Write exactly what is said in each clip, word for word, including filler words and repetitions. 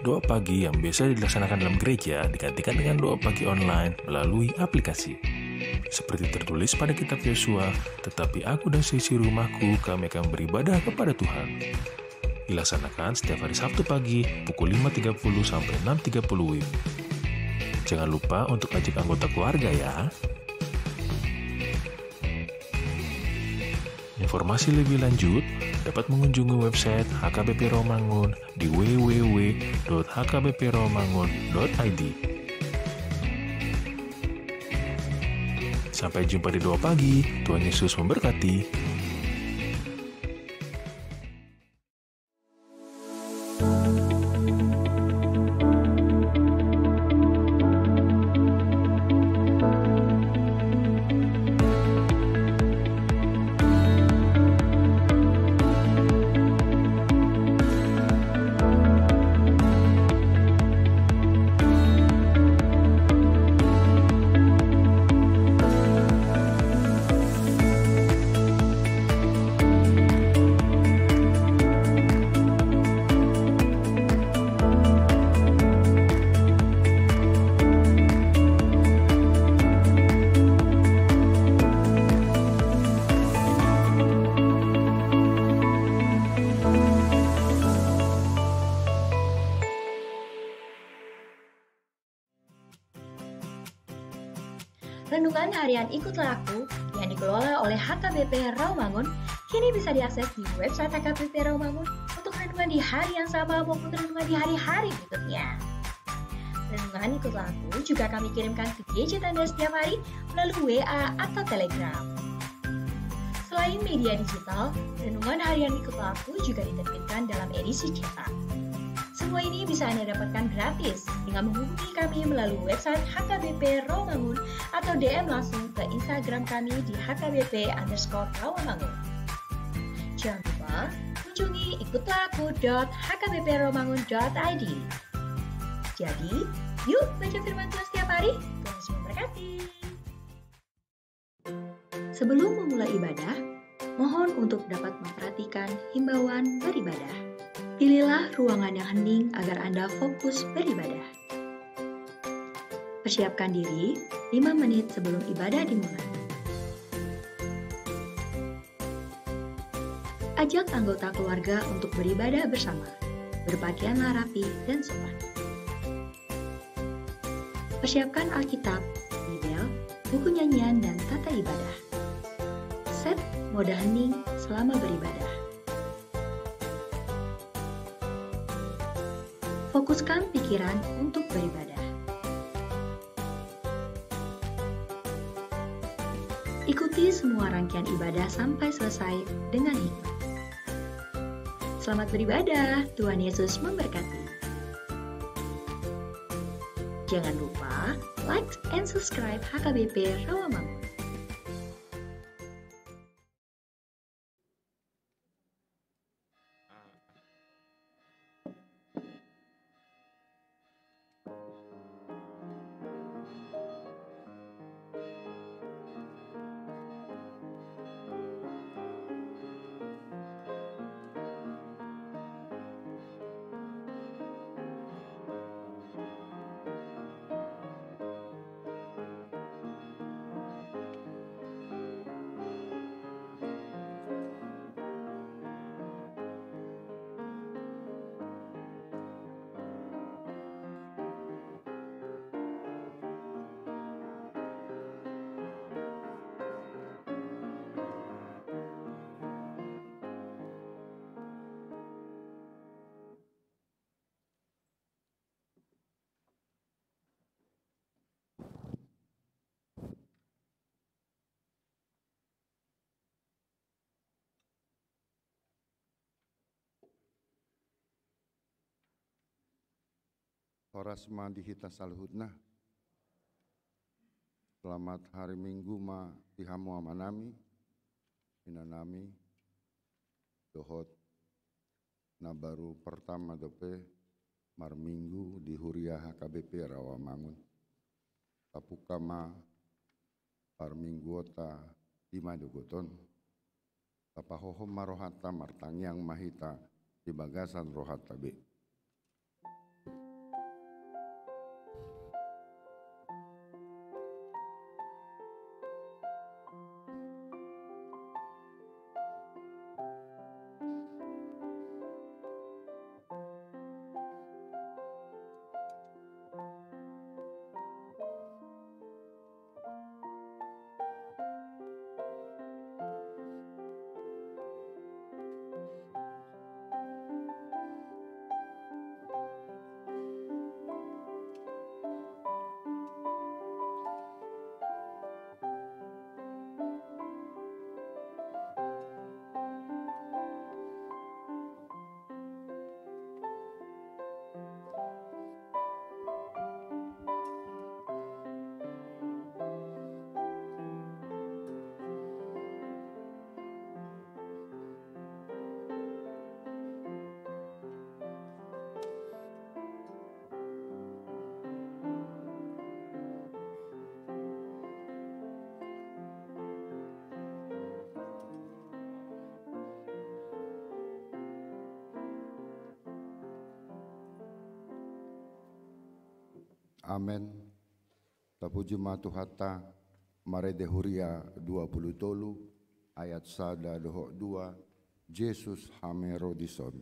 Doa pagi yang biasa dilaksanakan dalam gereja digantikan dengan doa pagi online melalui aplikasi. Seperti tertulis pada kitab Yosua, "Tetapi aku dan seisi rumahku, kami akan beribadah kepada Tuhan." Dilaksanakan setiap hari Sabtu pagi pukul lima tiga puluh sampai enam tiga puluh W I B. Jangan lupa untuk ajak anggota keluarga ya. Informasi lebih lanjut dapat mengunjungi website H K B P Rawamangun di w w w dot h k b p rawamangun dot i d. Sampai jumpa di doa pagi. Tuhan Yesus memberkati. Renungan Harian Ikutlah Aku yang dikelola oleh H K B P Rawamangun kini bisa diakses di website H K B P Rawamangun untuk renungan di hari yang sama maupun renungan di hari-hari berikutnya. Renungan Ikutlah Aku juga kami kirimkan ke gadget Anda setiap hari melalui W A atau Telegram. Selain media digital, Renungan Harian Ikutlah Aku juga diterbitkan dalam edisi cetak. Semua ini bisa Anda dapatkan gratis dengan menghubungi kami melalui website H K B P Rawamangun atau D M langsung ke Instagram kami di H K B P underscore Rawamangun. Jangan lupa kunjungi ikutlah aku dot h k b p rawamangun dot i d. Jadi, yuk baca firman Tuhan setiap hari. Tuhan Yesus memberkati. Sebelum memulai ibadah, mohon untuk dapat memperhatikan himbauan beribadah. Pilihlah ruangan yang hening agar Anda fokus beribadah. Persiapkan diri lima menit sebelum ibadah dimulai. Ajak anggota keluarga untuk beribadah bersama. Berpakaianlah rapi dan sopan. Persiapkan Alkitab, Bibel, buku nyanyian, dan tata ibadah. Set mode hening selama beribadah. Fokuskan pikiran untuk beribadah. Ikuti semua rangkaian ibadah sampai selesai dengan hikmat. Selamat beribadah, Tuhan Yesus memberkati. Jangan lupa like and subscribe H K B P Rawamangun. Horas ma di hita saluhutna. Selamat hari Minggu ma di hamu amanami, inanami, dohot na baru pertama dope marminggu di huria H K B P Rawamangun. Tapungka ma parmingguonta di ma dogoton. Tapahohom ma rohanta, martangiang ma hita di bagasan rohanta be. Amen. Tapuji ma Tuhanta. Marende Huria dua pulu tolu, ayat sada dohot dua, Jesus Hamerodison.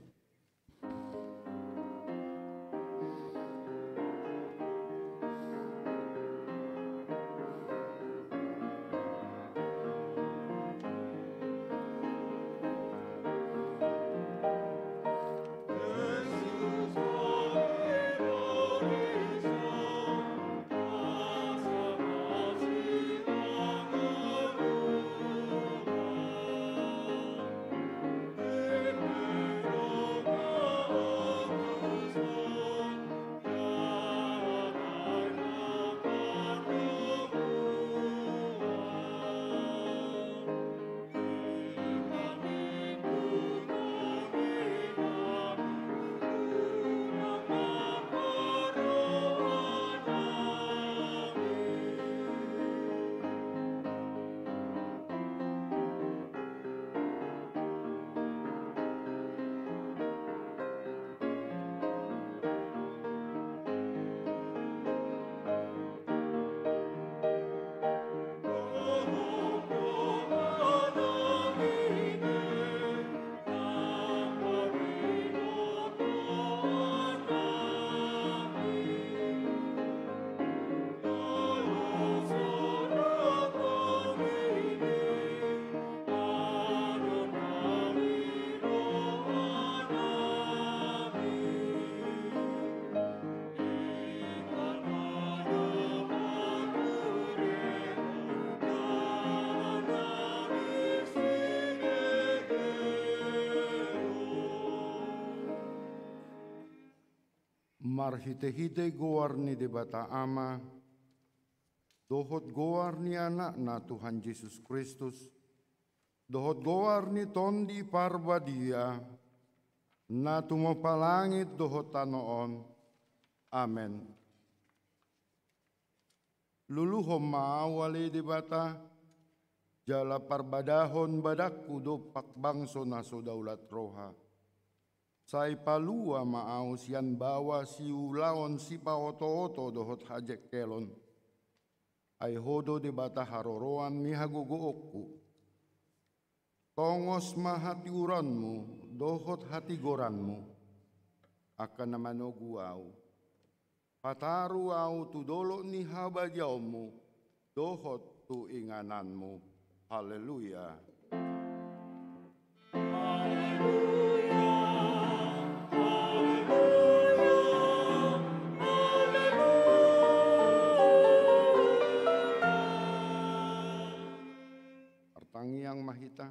Marhitehite goar ni Debata Ama, dohot goar ni Anakna Tuhan Jesus Kristus, dohot goar ni Tondi Parbadia, na tumompa langit dohot tano on. Amen. Luluhon ma ahu ale Debata, jala parbadahon badanku dompak bangso na so daulat roha. Sai palua ma ahu sian baoa siulaon sipaotooto dohot hajengkelon. Ai Ho do Debata haroroan ni hagogoonku. Tongos ma hatiuronmu dohot hatigoranmu, angka na manogu ahu. Pataru ahu tu dolok ni habadiaonmu dohot tu ingananmu. Haleluya. Haleluya, haleluya, haleluya. Martangiang ma hita.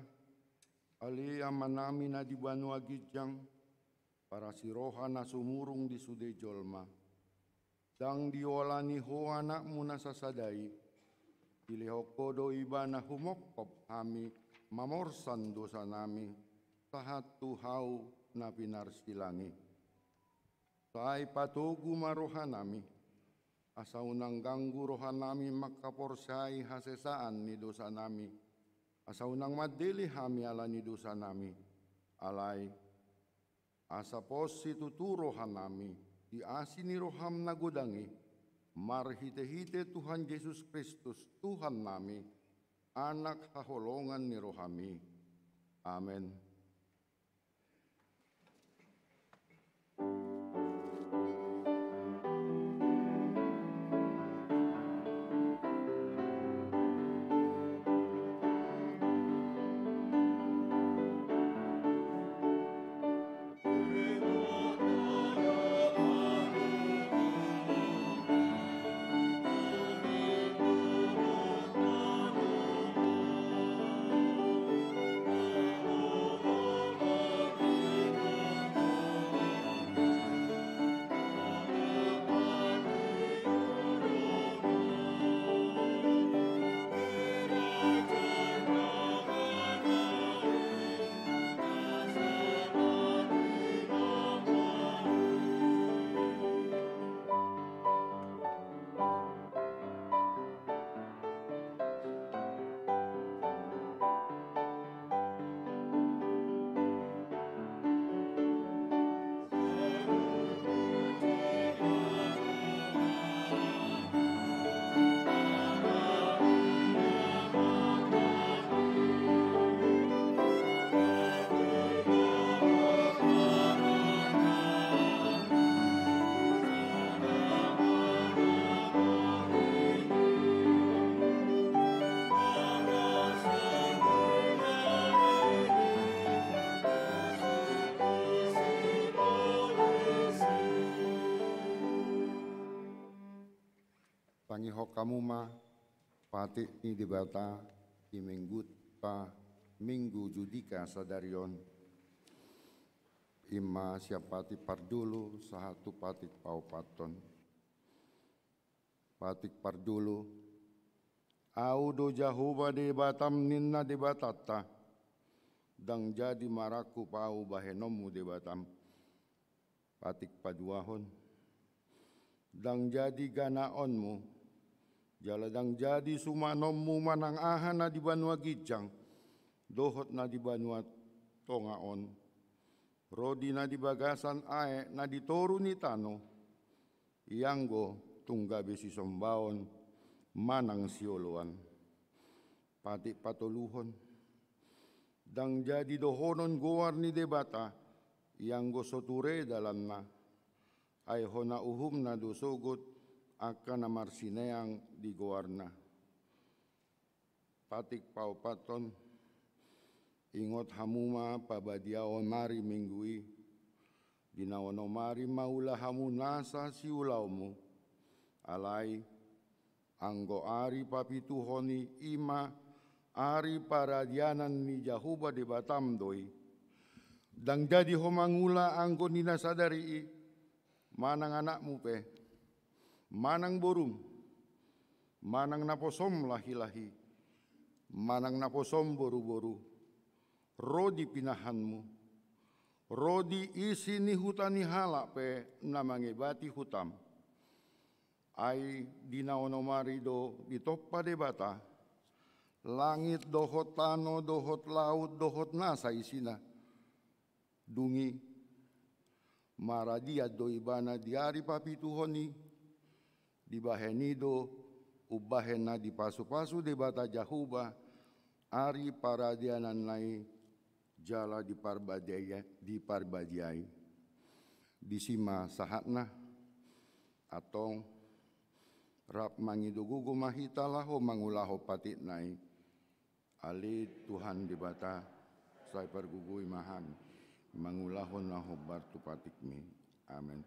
Ale Amanami na di banua ginjang, parasi roha na sumurung di sude jolma. Ndang diolani Ho Anakmu na sasada i, dilehon Ho do Ibana humongkop hami mamorsan dosanami, sahat tu hau na pinarsilang i. Sai patogu ma rohanami, asa unang ganggu rohanami mangkaporsai hasesaan ni dosanami, asa unang mandele hami ala ni dosanami. Alai, asa pos situtu rohanami di asi ni roham na godang i, marhitehite Tuhan Jesus Kristus, Tuhannami, Anak haholongan ni roham i. Amen. Hamu ma patik ni Debata di Mingguta, Minggu Judika sadari on. I ma sian patik parjolo sahat tu patik paopathon. Patik parjolo. Ahu do Jahowa Debatam, ninna Debatanta. Ndang jadi marangkup ahu bahenonmu Debatam. Patik paduahon. Ndang jadi ganaonmu, jala ndang jadi sumanonmu manang aha na di banua ginjang dohot na di banua tonga on, ro di na di bagasan aek na di toru ni tano, ianggo tung gabe sisombaon manang sioloan. Patik patoluhon. Ndang jadi dohonon goar ni Debata, ianggo so ture dalanna, ai hona uhumna do sogot angka na marsineang di goarna. Patik paopathon. Ingot hamu ma pabadiaon ari Minggu i, di na onom ari ma ula hamu nasa siulaonmu. Alai, anggo ari papituhon i, i ma ari paradianan ni Jahowa Debatam do i. Ndang jadi ho mangula anggo ni na sadari i, manang anakmu pe, manang borum, manang naposom lahilahi, manang naposom boruboru, ro di pinahanmu, ro di isi ni huta ni halak pe na mangebati hutam. Ai di na onom ari do ditompa Debata langit dohot tano dohot laut dohot nasa isina. Dung i, maradian do ibana di ari papituhon i. Dibahen i do umbahen na dipasupasu Debata Jahowa ari paradiananna i jala diparbadiai, diparbadiai. Disi ma sahatna. Antong, rap mangido gogo ma hita laho mangulahon patikna i. Ale Tuhan Debata, sai pargogoi ma hami mangulahon na hombar tu patikmi. Amen.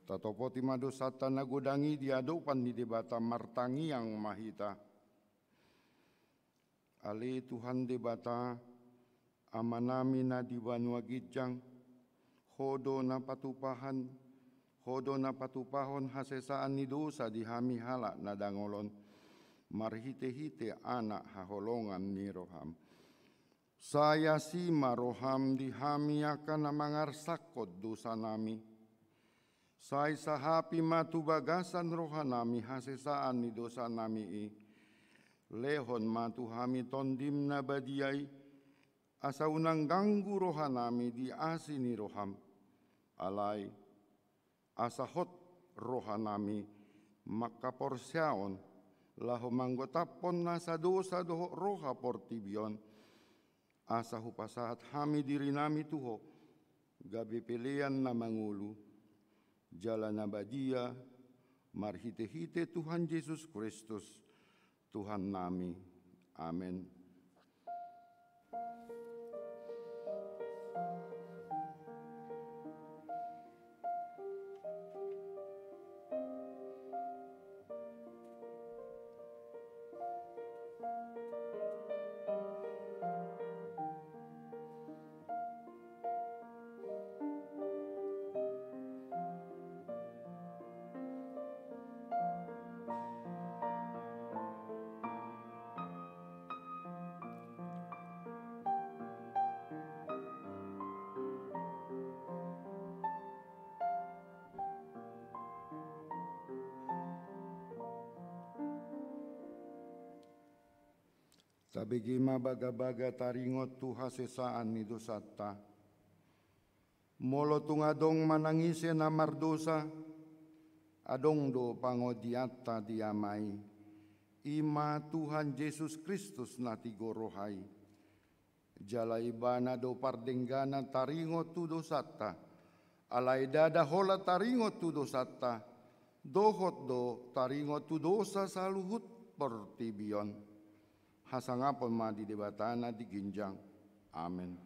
Tatopoti ma dosanta na godang i di adopan ni Debata, martangiang ma hita. Ale Tuhan Debata, Amanami na di banua ginjang, Ho do na patupahan, Ho do na patupahon hasesaan ni dosa di hami halak na dangol on, marhitehite Anak haholongan ni rohaM. Sai asi ma rohaM di hami angka na mangarsakhon dosanami. Sai sahapi ma tu bagasan rohanami hasesaan ni dosanami i. Lehon ma tu hami TondiM na badia i, asa unang ganggu rohanami di asi ni rohaM. Alai, asa hot rohanami mangkaporseaon, laho manggotaphon nasa dosa dohot roha portibi on, asa hupasahat hami dirinami tu Ho, gabe pelean na mangolu, jala na badia, marhite-hite Tuhan Jesus Kristus, Tuhannami. Amen. Tabege ma bagabaga taringot tu hasesaan ni dosanta. Molo tung adong manang ise na mardosa, adong do pangodianta di Ama i, i ma Tuhan Jesus Kristus na tigor roha i. Jala Ibana do pardengganan taringot tu dosanta. Alai ndada holan taringot tu dosanta, dohot do taringot tu dosa saluhut portibi on. Hasangapon ma di Debata na di ginjang. Amen.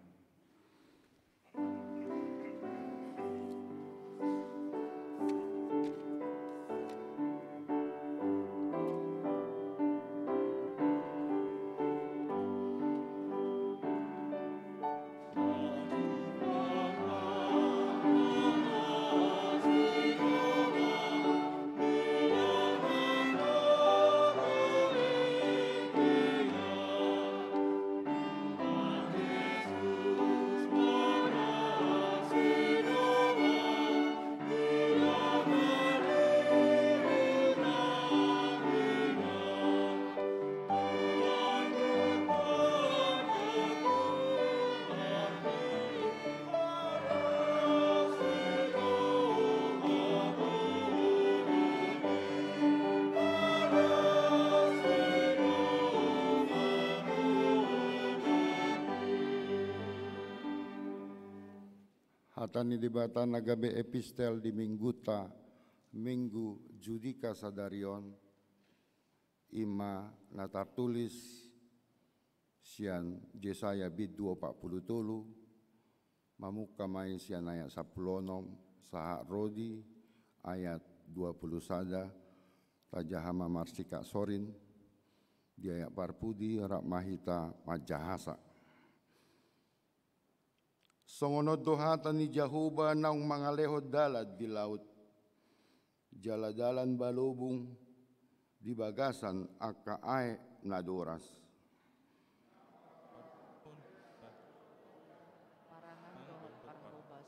Hata ni Debata na gabe epistel di Mingguta, Minggu Judika sadari on, i ma na tartulis sian Jesaya bindu opat pulu tolu, mamungka ma i sian ayat sampulu onom sahat ro di ayat dua pulu sada, tajaha ma marsikap sorin di ayat parpudi rap ma hita manjahasa. Songon on do hata ni Jahowa naung mangalehon dalan di laut, jala dalan balobung di bagasan angka aek na doras. Parangan dohot parhobas,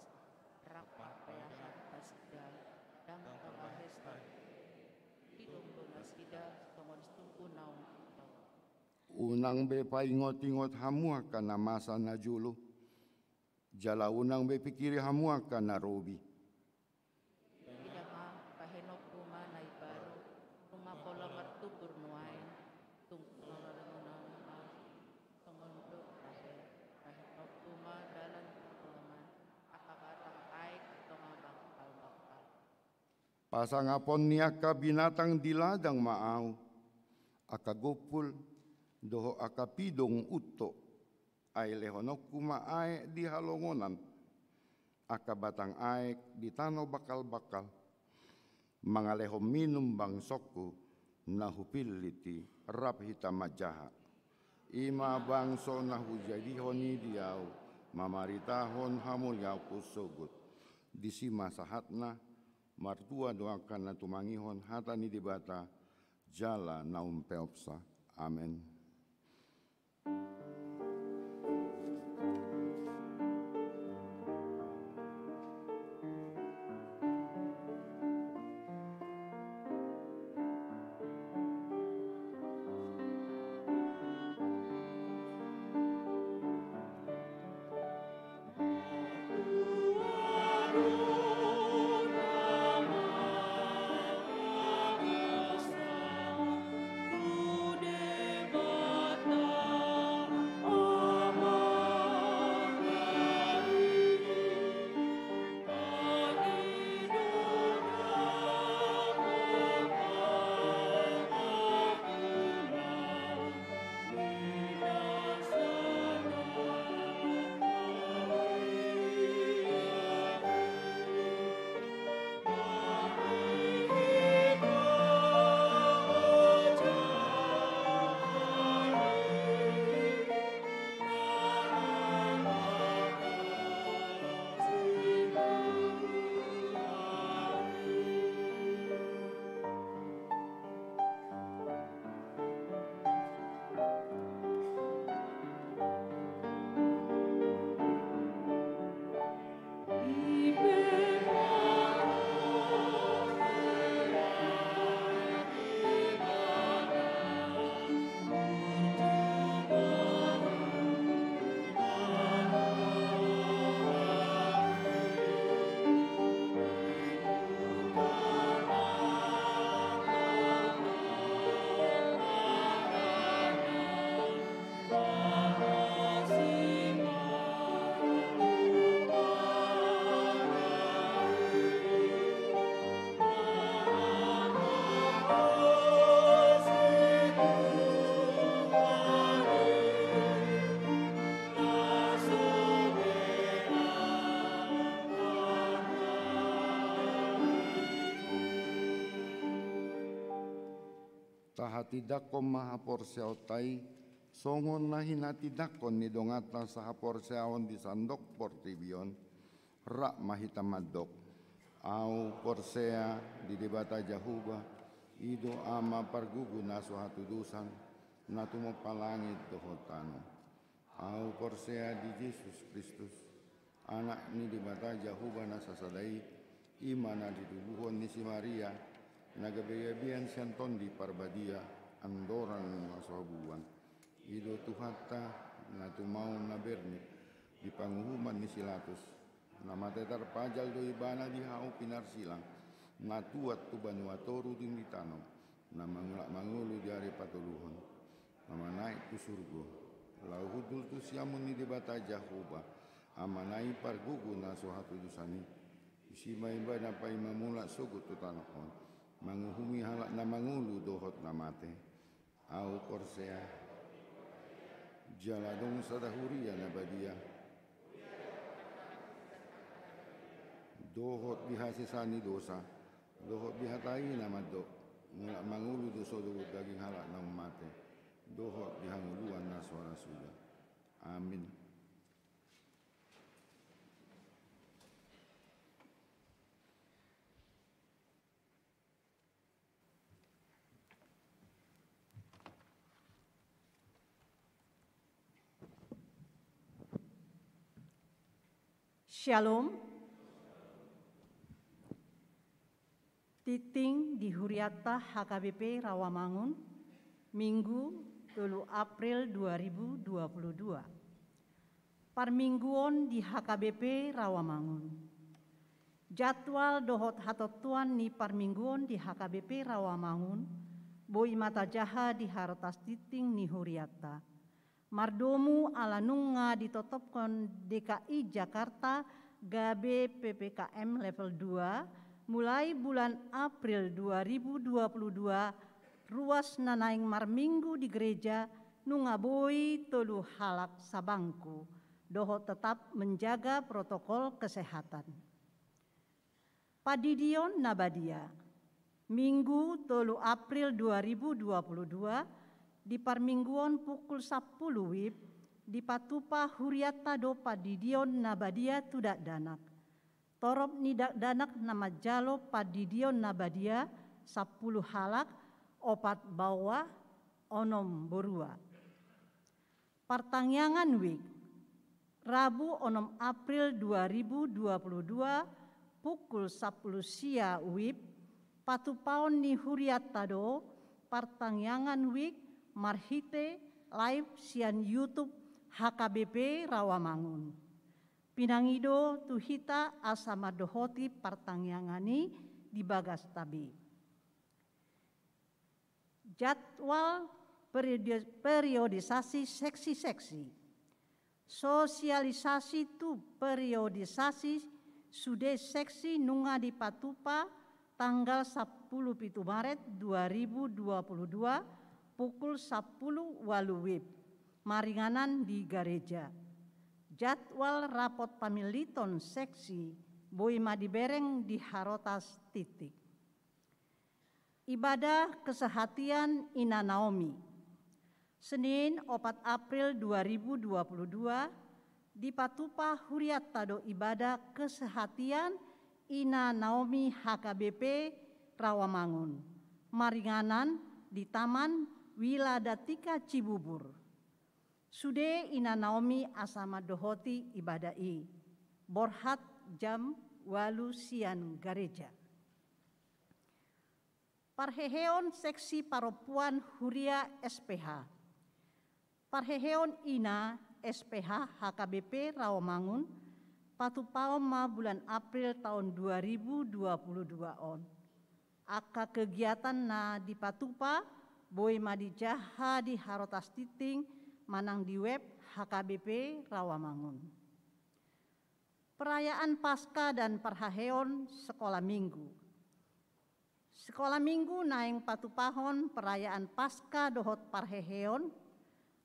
rap parpeahan nasida, ndang tonga hesper, didong do nasida songon sumbu naung tintong. Unang be paingot-ingot hamu angka na masa na jolo, jala unang be pikiri hamu angka na robi. Ida ma, bahenonku ma na imbaru, nunga pola martumbur nuaeng, tung pola unang ma, songon do bahen, bahenonku ma dalan parloman, angka batang aek di tonga bangkal-bangkal. Pasangapon ni angka binatang di ladang ma ahu, angka gompul, dohot angka pidong untok, ai lehononku ma aek di halongonan, angka batang aek di tano bangkal-bangkal, mangalehon minum bangsongku na hupillit i. Rap hita manjaha. I ma bangso na hujadihon i di ahu, mamaritahon hamuliaonku sogot. Disi ma sahatna. Martua do angka na tumangihon hata ni Debata jala na umpeopsa. Amen. Tahatindangkon ma haporseaonta i, songon na hinatindangkon ni donganta sahaporseaon di sandok portibi on. Rap ma hita mandok: Ahu porsea di Debata Jahowa, i do Ama pargogo na so hatudosan, na tumompa langit dohot tano. Ahu porsea di Jesus Kristus, Anak ni Debata Jahowa na sasada i, i ma na tinuluhon ni si Maria, na gabegabean sian Tondi Parbadia, andorang na so habuan. I do Tuhanta, na tumaon na bernit di panguhuman ni si Latus, na mate tarpajal do ibana di hau pinarsilang, na tuat tu banua toru di tano, na mangulak mangolu di ari patoluhon, na manaek tu surgo, laho hundul tu siamun ni Debata Jahowa, Amana i pargogo na so hatudosan i. Disi ma ibana paima mulak sogot tu tano on, manguhumi halak na mangolu dohot na mate. Ahu porsea, jala adong sada huria na badia, dohot di hasesaan ni dosa, dohot di hata i na mandok: Mulak mangolu do sogot daging halak naung mate, dohot di hangoluan na so ra suda. Amin. Shalom. Tingting di hurianta H K B P Rawamangun, Minggu, tolu April dua ribu dua puluh dua. Parmingguon di H K B P Rawamangun. Jadwal dohot hatontuan ni parmingguon di H K B P Rawamangun boi ma tajaha di harotas tingting ni hurianta. Mardomu ala nunga ditotopkon D K I Jakarta gabe P P K M level dua, mulai bulan April dua ribu dua puluh dua, ruas na naeng marminggu di gereja nunga boi tolu halak sabangku, dohot tetap menjaga protokol kesehatan. Pandidion na badia. Minggu, tolu April dua ribu dua puluh dua, di parmingguon pukul sampulu wib, dipatupa hurianta do pandidion na badia tu dakdanak. Torop ni dakdanak na manjalo pandidion na badia sampulu halak, opat baoa, onom borua. Partangiangan Week. Rabu onom April dua ribu dua puluh dua, pukul sampulu sia wib, patupaon ni hurianta do Partangiangan Week marhite live sian YouTube H K B P Rawamangun. Pinangido tu hita asa mandohoti partangiangan i di bagasta be. Jadwal periodi-, periodisasi seksi-seksi. Sosialisasi tu periodisasi sude seksi nunga dipatupa tanggal sampulu pitu Maret dua ribu dua puluh dua, pukul sampulu ualu wib, maringanan di gareja. Jadwal rapot pamiliton seksi boi ma dibereng di harotas tingting. Ibadah kesehatian Ina Naomi. Senin, opat April dua ribu dua puluh dua, dipatupa hurianta do ibadah kesehatian Ina Naomi H K B P Rawamangun, maringanan di Taman Wiladatika Cibubur. Sude Ina Naomi asa mandohoti ibadah i, borhat jam ualu sian gareja. Parheheon seksi parompuan huria S P H. Parheheon Ina S P H H K B P Rawamangun, patupaon ma bulan April taon dua ribu dua puluh dua on. Angka kegiatan na dipatupa boi ma dijaha di harotas tingting manang di web H K B P Rawamangun. Perayaan Paskah dan parheheon sekolah minggu. Sekolah minggu naeng patupahon perayaan Paskah dohot parheheon,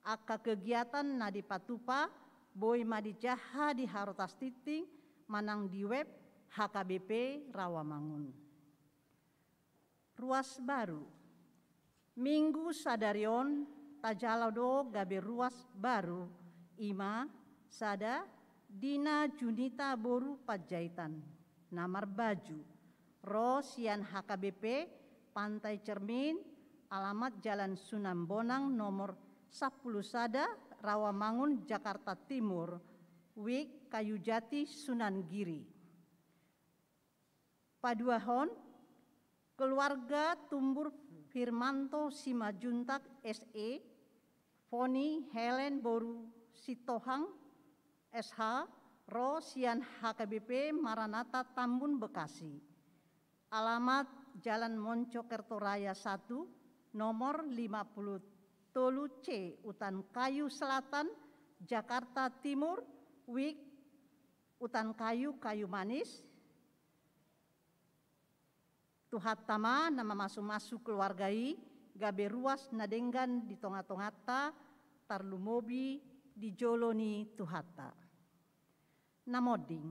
angka kegiatan na dipatupa boi ma dijaha di harotas tingting manang di web H K B P Rawamangun. Ruas baru. Minggu sadari on tajalo do gabe ruas baru, i ma sada Dina Junita boru Panjaitan, na marbaju, ro sian H K B P Pantai Cermin, alamat Jalan Sunan Bonang nomor sampulu sada, Rawamangun, Jakarta Timur, WIK Kayu Jati, Sunan Giri. Paduahon, keluarga Tumbur Firmanto Simanjuntak S E, Foni Helen boru Sitohang S H, ro sian H K B P Maranatha Tambun, Bekasi. Alamat Jalan Moncokerto Raya satu, nomor lima puluh tolu C, Utan Kayu Selatan, Jakarta Timur, WIK Utan Kayu, Kayu Manis. Tuhanta ma na mamasumasu keluarga i gabe ruas na denggan di tongatonganta, tarlumobi di jolo ni Tuhanta. Na monding.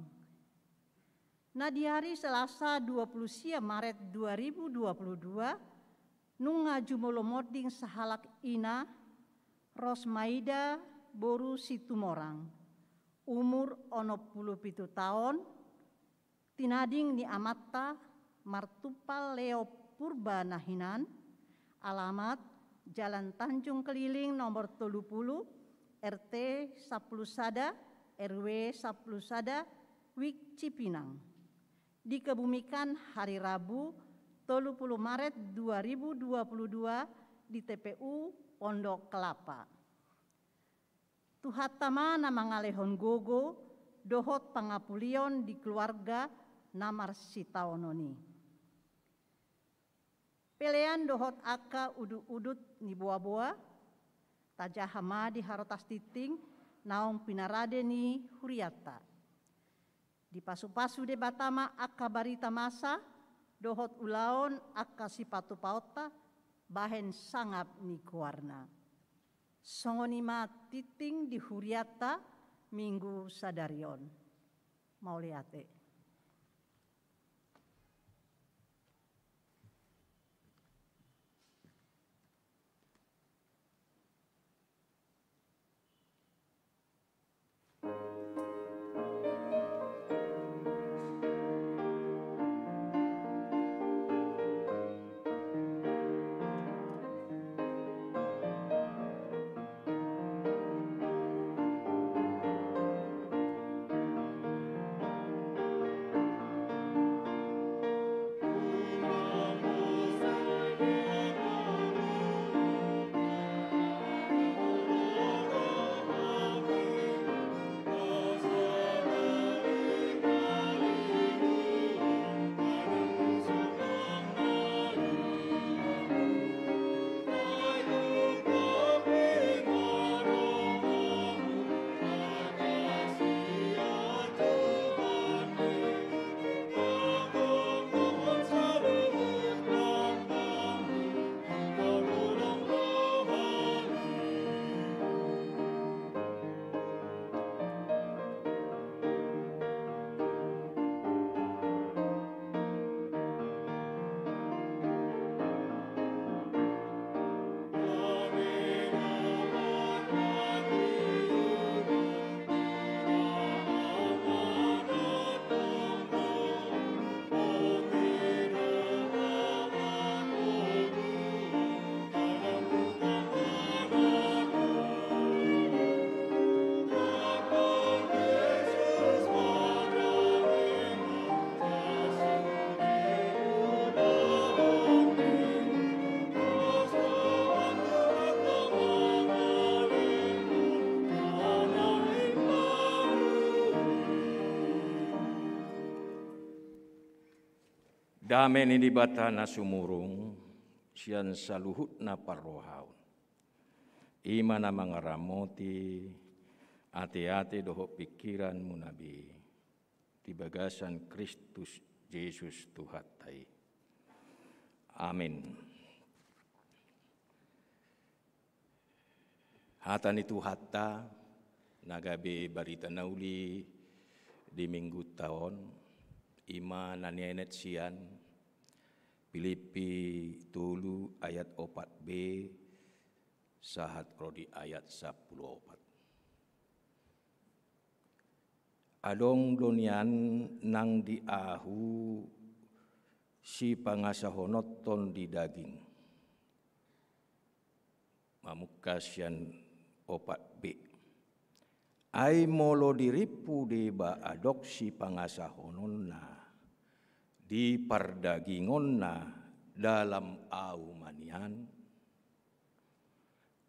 Na di ari Selasa dua puluh sia Maret dua ribu dua puluh dua, nunga jumolo monding sahalak ina, Rosmaida boru Situmorang, umur onom puluh pitu taon, tinading ni amanta martumpal Leo Purba na hinan, alamat Jalan Tanjung Keliling nomor tolu puluh, R T sampulu sada, R W sampulu sada, WIK Cipinang. Dikebumikan hari Rabu, tolu puluh Maret dua ribu dua puluh dua, di T P U Pondok Kelapa. Tuhanta ma na mangalehon gogo dohot pangapulion di keluarga na marsitaonon i. Pelean dohot angka udutudut ni boaboa, tajaha ma di harotas tingting naung pinarade ni hurianta. Dipasupasu Debata ma angka barita masa dohot ulaon angka sipatupaonta bahen sangap ni goarna. Songon i ma tingting di hurianta Minggu sadari on. Mauliate. Dame ni Debata na sumurung sian saluhutna parrohaon, i ma na mangaramoti ateate dohot pingkiranmuna be di bagasan Kristus Jesus Tuhanta i. Amin. Hata ni Tuhanta na gabe barita na uli di Minggunta on, i ma na nienet sian Pilippi tolu ayat opat b sahat ro di ayat sampulu opat. Adong do nian nang di ahu sipangasahononhon di daging. Mamungka sian opat b. Ai molo dirimpu deba adong sipangasahononna di pardagingonna dalam ahu ma nian,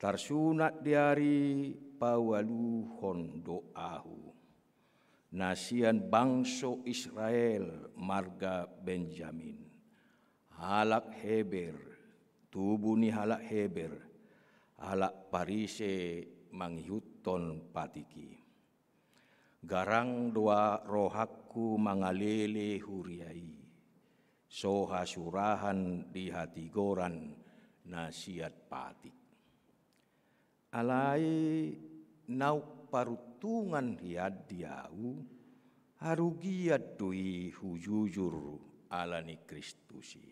tarsunat di ari paualuhon do ahu, na sian bangso Israel marga Benjamin, halak Heber, tubu ni halak Heber, halak Parise mangihuthon patik i. Garang do rohangku mangalele huria i, so hasurahan di hatigoran na sian patik. Alai naung paruntungan hian di ahu, harugian do i hujujur ala ni Kristus i.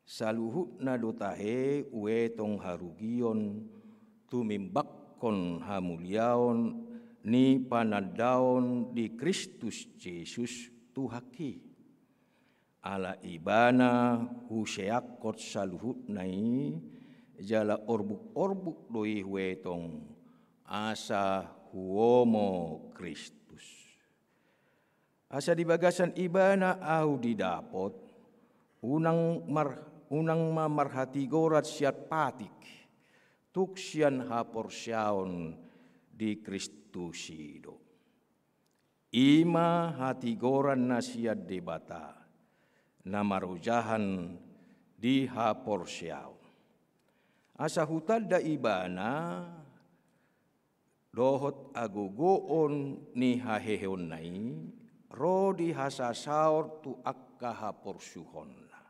Saluhutna do tahe huetong harugion tumimbanghon hamuliaon ni panandaon di Kristus Jesus Tuhanki. Ala Ibana huseakhon saluhutna i, jala orbuk-orbuk do i huetong, asa huomo Kristus. Asa di bagasan Ibana ahu didapot, unang mar-, unang ma marhatigoran sian patik, tung sian haporseaon di Kristus i do. I ma hatigoran na sian Debata, na marojahan di haporseaon. Asa hutanda Ibana dohot hagogoon ni haheheonna i, ro di hasasaor tu angka haporsuhonna,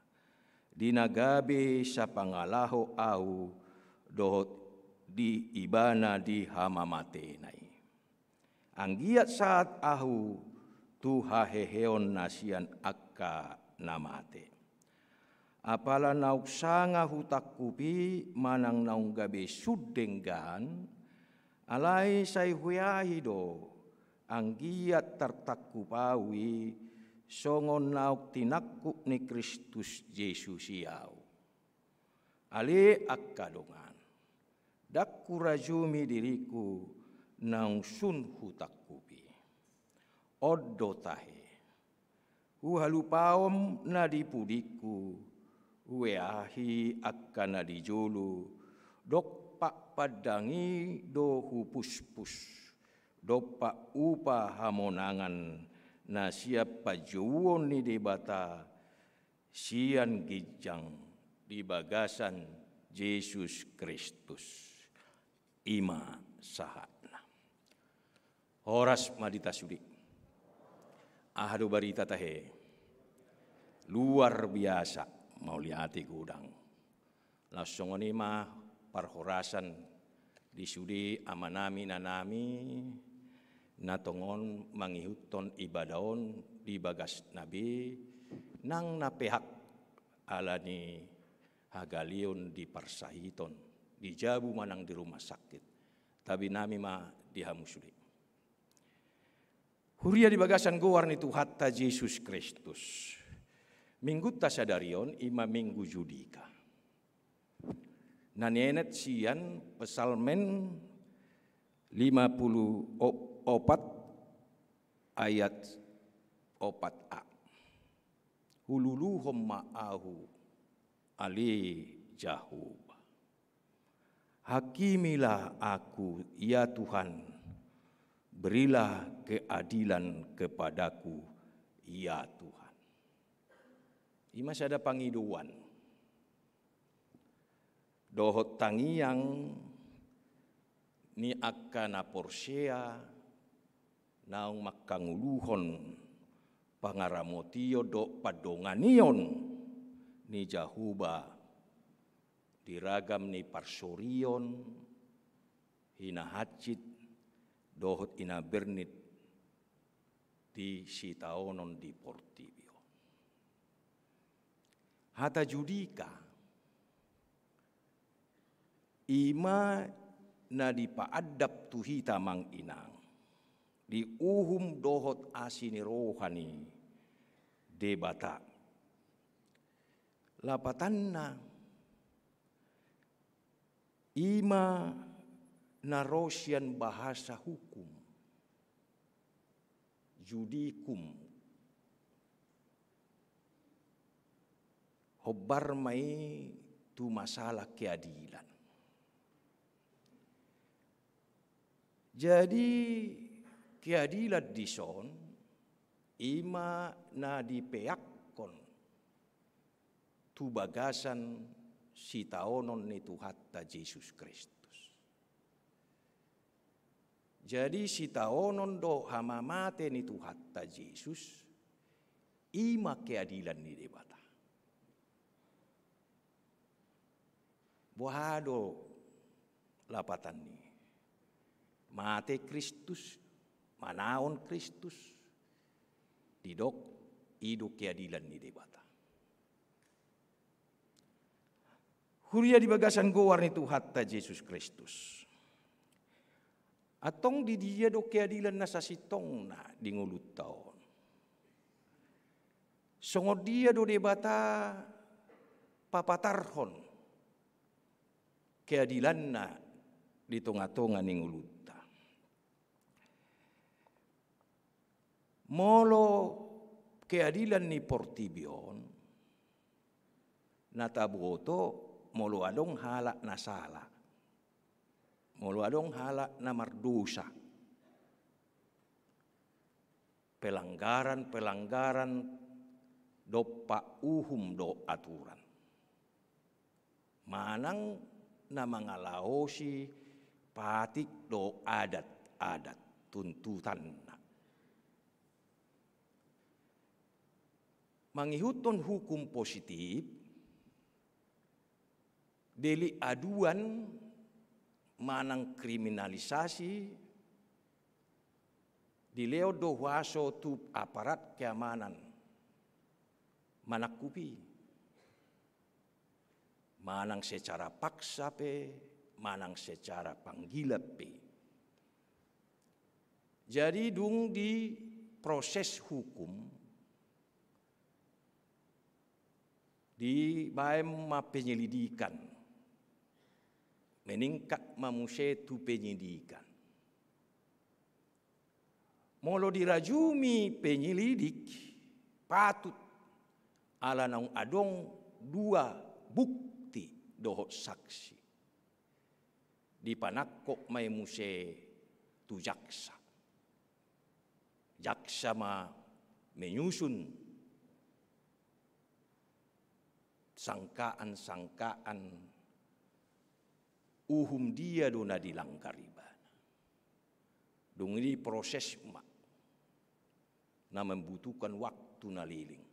di na gabe sapangalaho ahu dohot di Ibana di hamamatena i. Anggiat sahat ahu tu haheheon na sian angka na mate. Apala naung sanga hutangkupi manang naung gabe sun denggan, alai sai huahi do, anggiat tartangkup ahu i, songon naung tinangkup ni Kristus Jesus i ahu. Ale angka dongan, ndang hurajumi diriku naung sun hutangkupi. On do tahe. Huhalupaon na di pudingku, huahi angka na di jolo, dompak pandangi do hupuspus, dompak upa hamonangan na sian panjouon ni Debata, sian ginjang di bagasan Jesus Kristus. I ma sahatna. Horas ma di hita sude. Aha do barita tahe? Luar biasa, mauliate godang. Laos songon i ma parhorasan di sude amanami inanami, na tongon mangihuthon ibadah on di bagasna be, nang na pehak ala ni hagaleon di parsahiton, di jabu manang di rumah sakit. Tabe nami ma di hamu sude. Huria di bagasan goar ni Tuhanta Jesus Kristus. Minggunta sadari on i ma Minggu Judika. Na nienet sian Psalmen lima pulu opat ayat opat a. Hululuhon ma ahu, ale Jahowa. Hakimilah aku, ya Tuhan, berilah keadilan kepadaku, ya Tuhan. I ma sada pangidoan dohot tangiang ni angka na porsea naung mangkangoluhon pangaramotion dohot pandonganion ni Jahowa di ragam ni parsorion, hinahansit dohot hinabernit di sitaonon di portibi on. Hata judika, i ma na dipaandap tu hita amang inang, di uhum dohot asi ni roha ni Debata. Lapatanna, i ma na ro sian bahasa hukum, judikum. Hombar ma i tu masalah keadilan. Jadi, keadilan dison, i ma na dipeakhon tu bagasan sitaonon ni Tuhanta Jesus Kristus. Jadi, sitaonon dohot hamamate ni Tuhanta Jesus, i ma keadilan ni Debata. Boha do lapatan ni i? Mate Kristus, manaon Kristus, didok i do keadilan ni Debata. Huria di bagasan goar ni Tuhanta Jesus Kristus. Antong di dia do keadilan na sasintongna di ngolunta on? Songon dia do Debata papatarhon keadilanna di tongatonga ni ngolunta? Molo keadilan ni portibi on, na taboto molo adong halak na sala, molo adong halak na mardosa, pelanggaran-pelanggaran dompak uhum dohot aturan, manang na mangalaosi patik dohot adat-adat tuntutanna. Mangihuthon hukum positif, delik aduan manang kriminalisasi, dilehon do huaso tu aparat keamanan manangkupi, manang secara paksa pe, manang secara panggilan pe. Jadi, dung di proses hukum, dibaen ma penyelidikan, meningkat ma muse tu penyidikan. Molo dirajumi penyelidik, patut ala naung adong dua bukti dohot saksi, dipanangkok ma i muse tu jaksa. Jaksa ma menyusun sangkaan-sangkaan uhum dia do na dilanggar ibana. Dung i diproses ma, na membutuhkan waktu na leleng.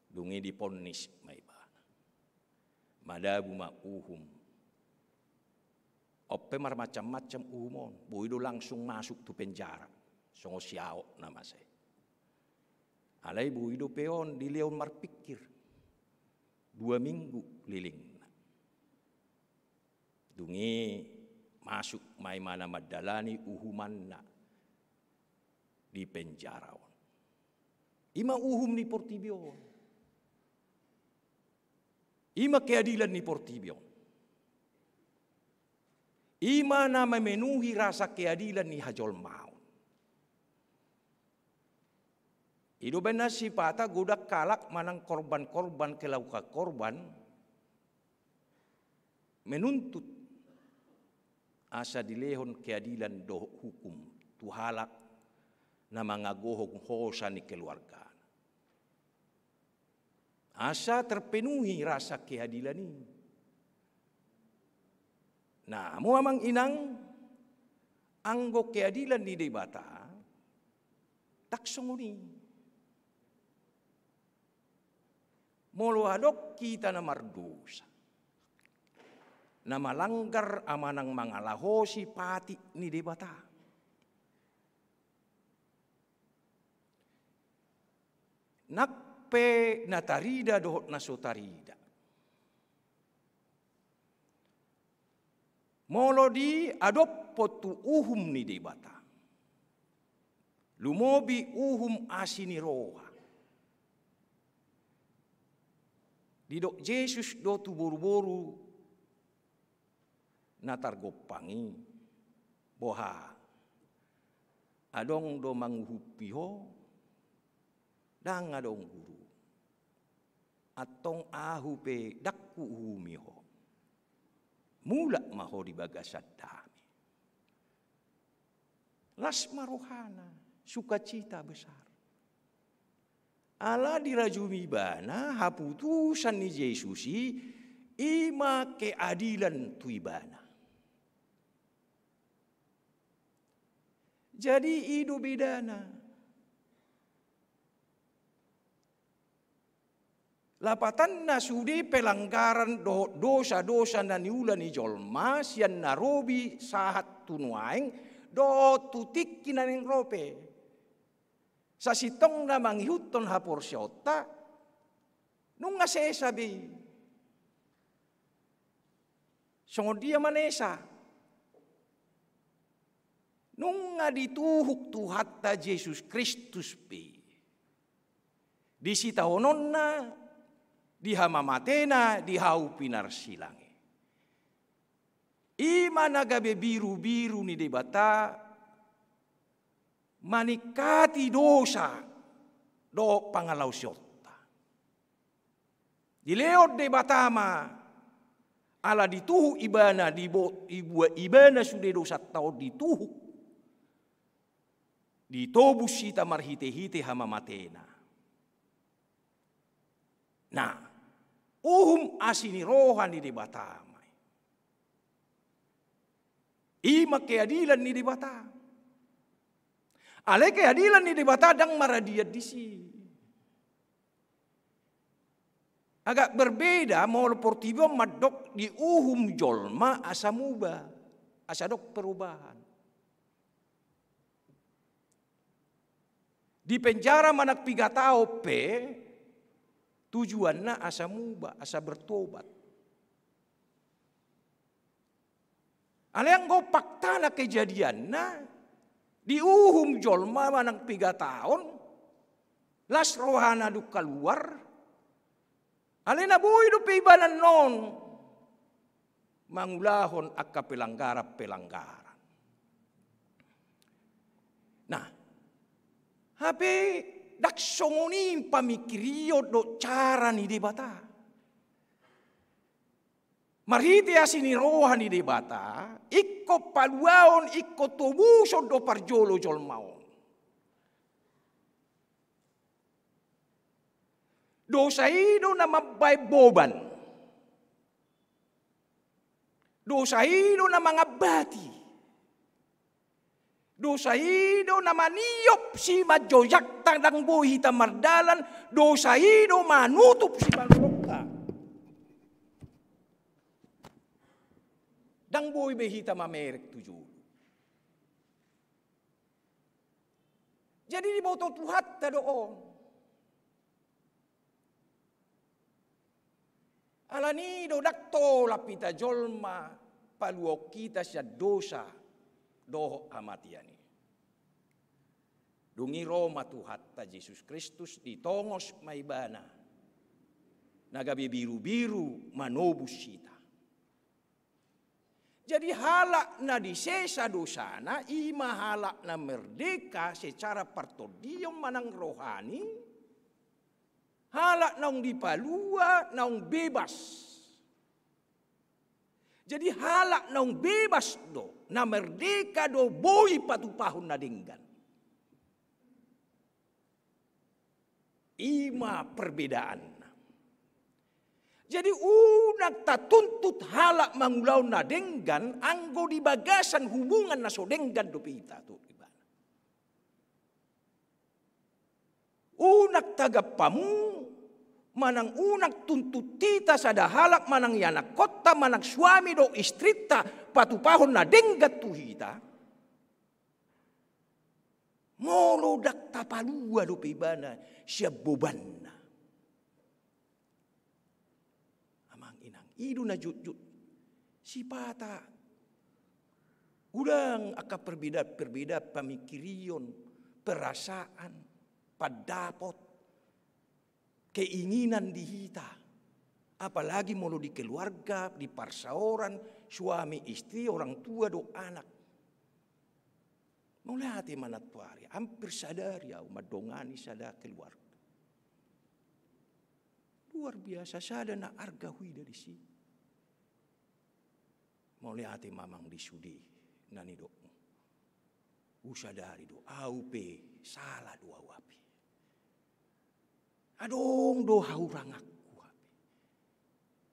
Dung i diponnis ma ibana. Madabu ma uhum. On pe marmacam-macam uhum on, boi do langsung masuk tu penjara, songon si Ahok na masa i. Alai boi dope on dilehon marpingkir, dua minggu lelengna. Dung i masuk ma ibana mandalani uhumanna di penjara on. I ma uhum ni portibi on. I ma keadilan ni portibi on. I ma na memenuhi rasa keadilan ni hajolmaon. I do umbahen na sipata godang halak manang korban-korban, kelaukan korban, menuntut asa dilehon keadilan dohot hukum tu halak na mangagohon hosa ni keluargana, asa terpenuhi rasa keadilan i. Nah, hamu amang inang, anggo keadilan ni Debata, ndang songon i. Molo adong hita na mardosa, na malanggar manang mangalahosi patik ni Debata, nang pe na tarida dohot na so tarida. Molo diadophon tu uhum ni Debata, lumobi uhum asi ni roha. Didok Jesus do tu boruboru na targompang i, boha, adong do manguhumpi ho? Ndang adong, Guru. Antong ahu pe ndang huuhumi ho. Mulak ma ho di bagasan dame. Las ma rohana, sukacita besar. Ala dirajumi ibana haputusan ni Jesus i, i ma keadilan tu ibana. Jadi i do bedana. Lapatanna sude pelanggaran dohot dosa-dosa na niula ni jolma sian na robi sahat tu nuaeng dohot tu tingki na naeng ro pe. Sasintongna mangihuthon haporseaonta, nunga sesa be i. Songon dia manesa? Nunga dituhuk Tuhanta Jesus Kristus be di sitaononna, di hamamatena, di hau pinarsilang i. I ma na gabe birubiru ni Debata maningkati dosa dohot pangalaosionta. Dilehon Debata ma, ala dituhuk ibana, dibo-, dibuat ibana sude dosanta on, dituhuk, ditobus hita marhitehite hamamatena. Nah, uhum asi ni roha ni Debata ma i. I ma keadilan ni Debata. Alai keadilan ni Debata ndang maradian disi. Agak berbeda molo portibi on mandok diuhum jolma asa muba, asa adong perubahan. Dipenjara manang pigataon pe tujuanna asa muba, asa bertobat. Alai anggo faktana, kejadianna, diuhum jolma manang pigataon, las rohana dung kaluar, alai na boi dope ibana annon mangulahon angka pelanggaran-pelanggaran. Nah, hape ndang songon i pamikirion dohot cara ni Debata. Marhite asi ni roha ni Debata, ingkon paluaon, ingkon tobuson do parjolo jolma on. Dosa i do na mambaen boban. Dosa i do na mangambati. Dosa i do na maniop simanjojak, ndang boi hita mardalan. Dosa i do manutup simanjojak, ndang boi be hita mamereng tu jolo. Jadi diboto Tuhanta do on. Alani do ndang tolap hita jolma paluaon hita sian dosa dohot hamatean i. Dung i ro ma Tuhanta Jesus Kristus, ditongos ma ibana na gabe birubiru manobus hita. Jadi halak na disesa dosana, i ma halak na merdeka secara partondion manang rohani, halak naung dipalua, naung bebas. Jadi halak naung bebas do, na merdeka do, boi patupahon na denggan. I ma perbedaanna. Jadi unang tatuntut halak mangulahon na denggan anggo di bagasan hubungan na so denggan dope hita tu ibana. Unang tagap hamu manang unang tuntut hita sada halak manang ianakkonta manang suami dohot istrinta patupahon na denggan tu hita, molo ndang tapalua dope ibana sian bobanna. I do na jotjot. Sipata godang angka perbedaan-perbedaan pamingkirion, perasaan, pandapot, keinginan di hita. Apalagi molo di keluarga, di parsaoran, suami, istri, orang tua dohot anak. Mauliate ma nantoari, hampir sadari au mandongani sada keluarga. Luar biasa, sada na arga huida disi. Mauliate ma amang di sude na nidokmu. Husadari do, au pe sala do au hape. Adong do hahuranganku hape.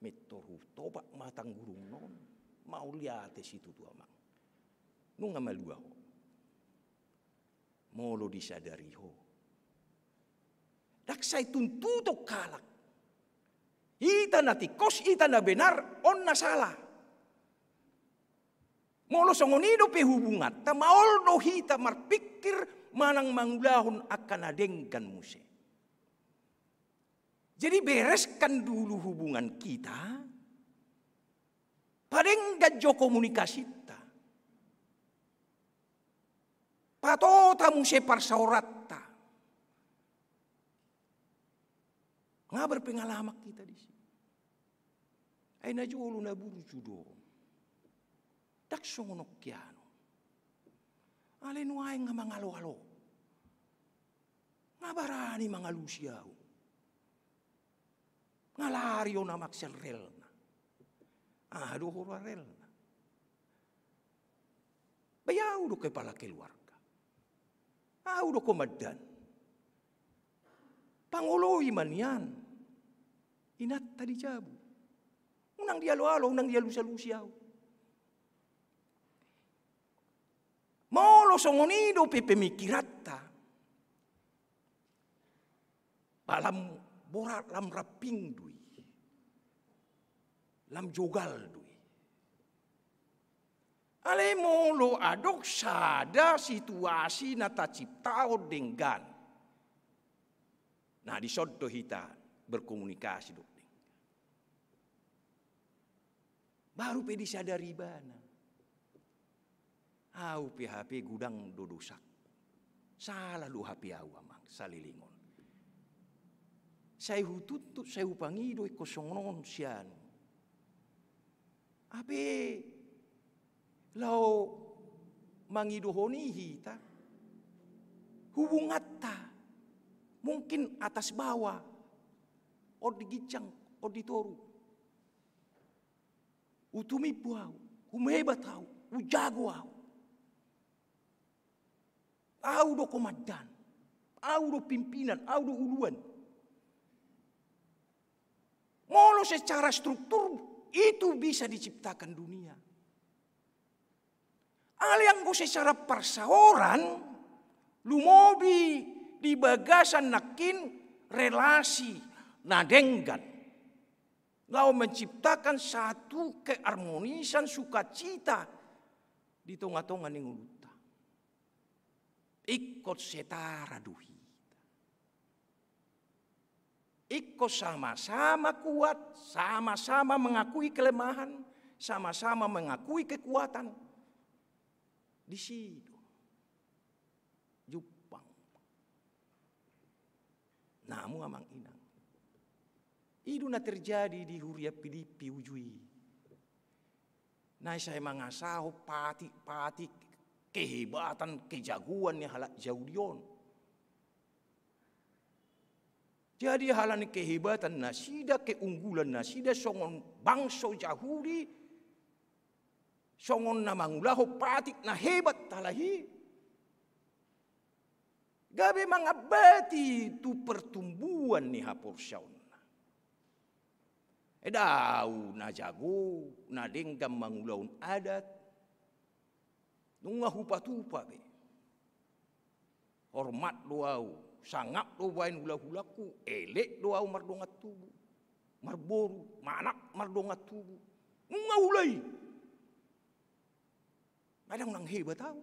Mintor hutopak ma tanggurung non. Mauliate situtu amang. Nunga malua ho. Molo disadari ho, ndang sai tuntuton halak. Hita na tingkos, hita na benar, on na sala. Molo songon i dope hubunganta, maol do hita marpingkir manang mangulahon angka na denggan muse. Jadi bereskan dulu hubungan kita, padenggan jo komunikasinta. Patota muse parsaoranta. Nga berpengalaman hita disi. Ai na jolo na burju do. Ndang songon on hian. Alai nuaeng nga mangalo-alo. Nga barani mangalusi au. Nga lari on amang sian relna. Aha do huroha relna? Ba i au do kepala keluarga. Au do komandan. Pangoloi ma nian inanta di jabu. Unang dialo-alo, unang dialusi-alusi au. Molo songon i dope pemikiranta, ba lam borat, lam ramping do i. Lam jogal do i. Alai molo adong sada situasi na taciptahon denggan, na dison do hita berkomunikasi dohot denggan. Baru pe disadari ibana. Au pe hape godang do dosangku. Sala do hape au amang saleleng on. Sai hutuntut, sai hupangido ingkon songon on sian. Hape laho mangidohon i hita. Hubunganta. Mungkin atas bawa. On di ginjang, on di toru. Hutumimbo au, humhebat au, hujago au. Au do komandan, au do pimpinan, au do uluan. Molo secara struktur itu bisa diciptakan dunia. Alai anggo secara parsaoran, lumobi di bagasan nangkin relasi na denggan. Laho menciptakan satu keharmonisan sukacita di tonga-tonga ni ngolunta. Ingkon setara do hita. Ingkon sama-sama kuat, sama-sama mengakui kelemahan, sama-sama mengakui kekuatan. Disi do jumpang. Namu amang inang. I do na terjadi di huria Pilipi uju i. Na sai mangasahon patik-patik kehebatan, kejagoan ni halak Jahudi on. Jadi halani kehebatan nasida, keunggulan nasida songon bangso Jahudi, songon na mangulahon patik na hebat halak i, gabe mangambati tu pertumbuhan ni haporseaonna. Eda au na jago, na denggan mangulahon adat, nunga hupatupa be. Hormat do au, sangap do baen hulahulangku, elek do au mardongan tubu, marboru, manang mardongan tubu. Nunga hula i. Kadang unang hebat au.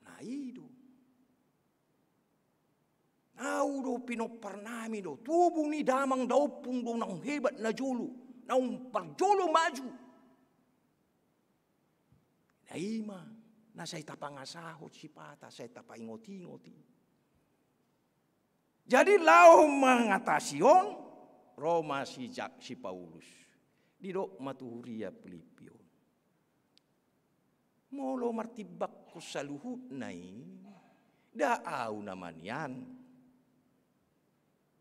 Na i do. Au do, pinomparnami do, tubu ni damang da ompung do naung hebat najolo, naung parjolo maju. Na i ma na sai tapangasahon sipata, sai tapaingot-ingot i. Jadi laho mangatasi on, ro ma si Jak-, si Paulus. Didok ma tu huria Pilippi on: Molo martimbangkon saluhutna i, nda au nama nian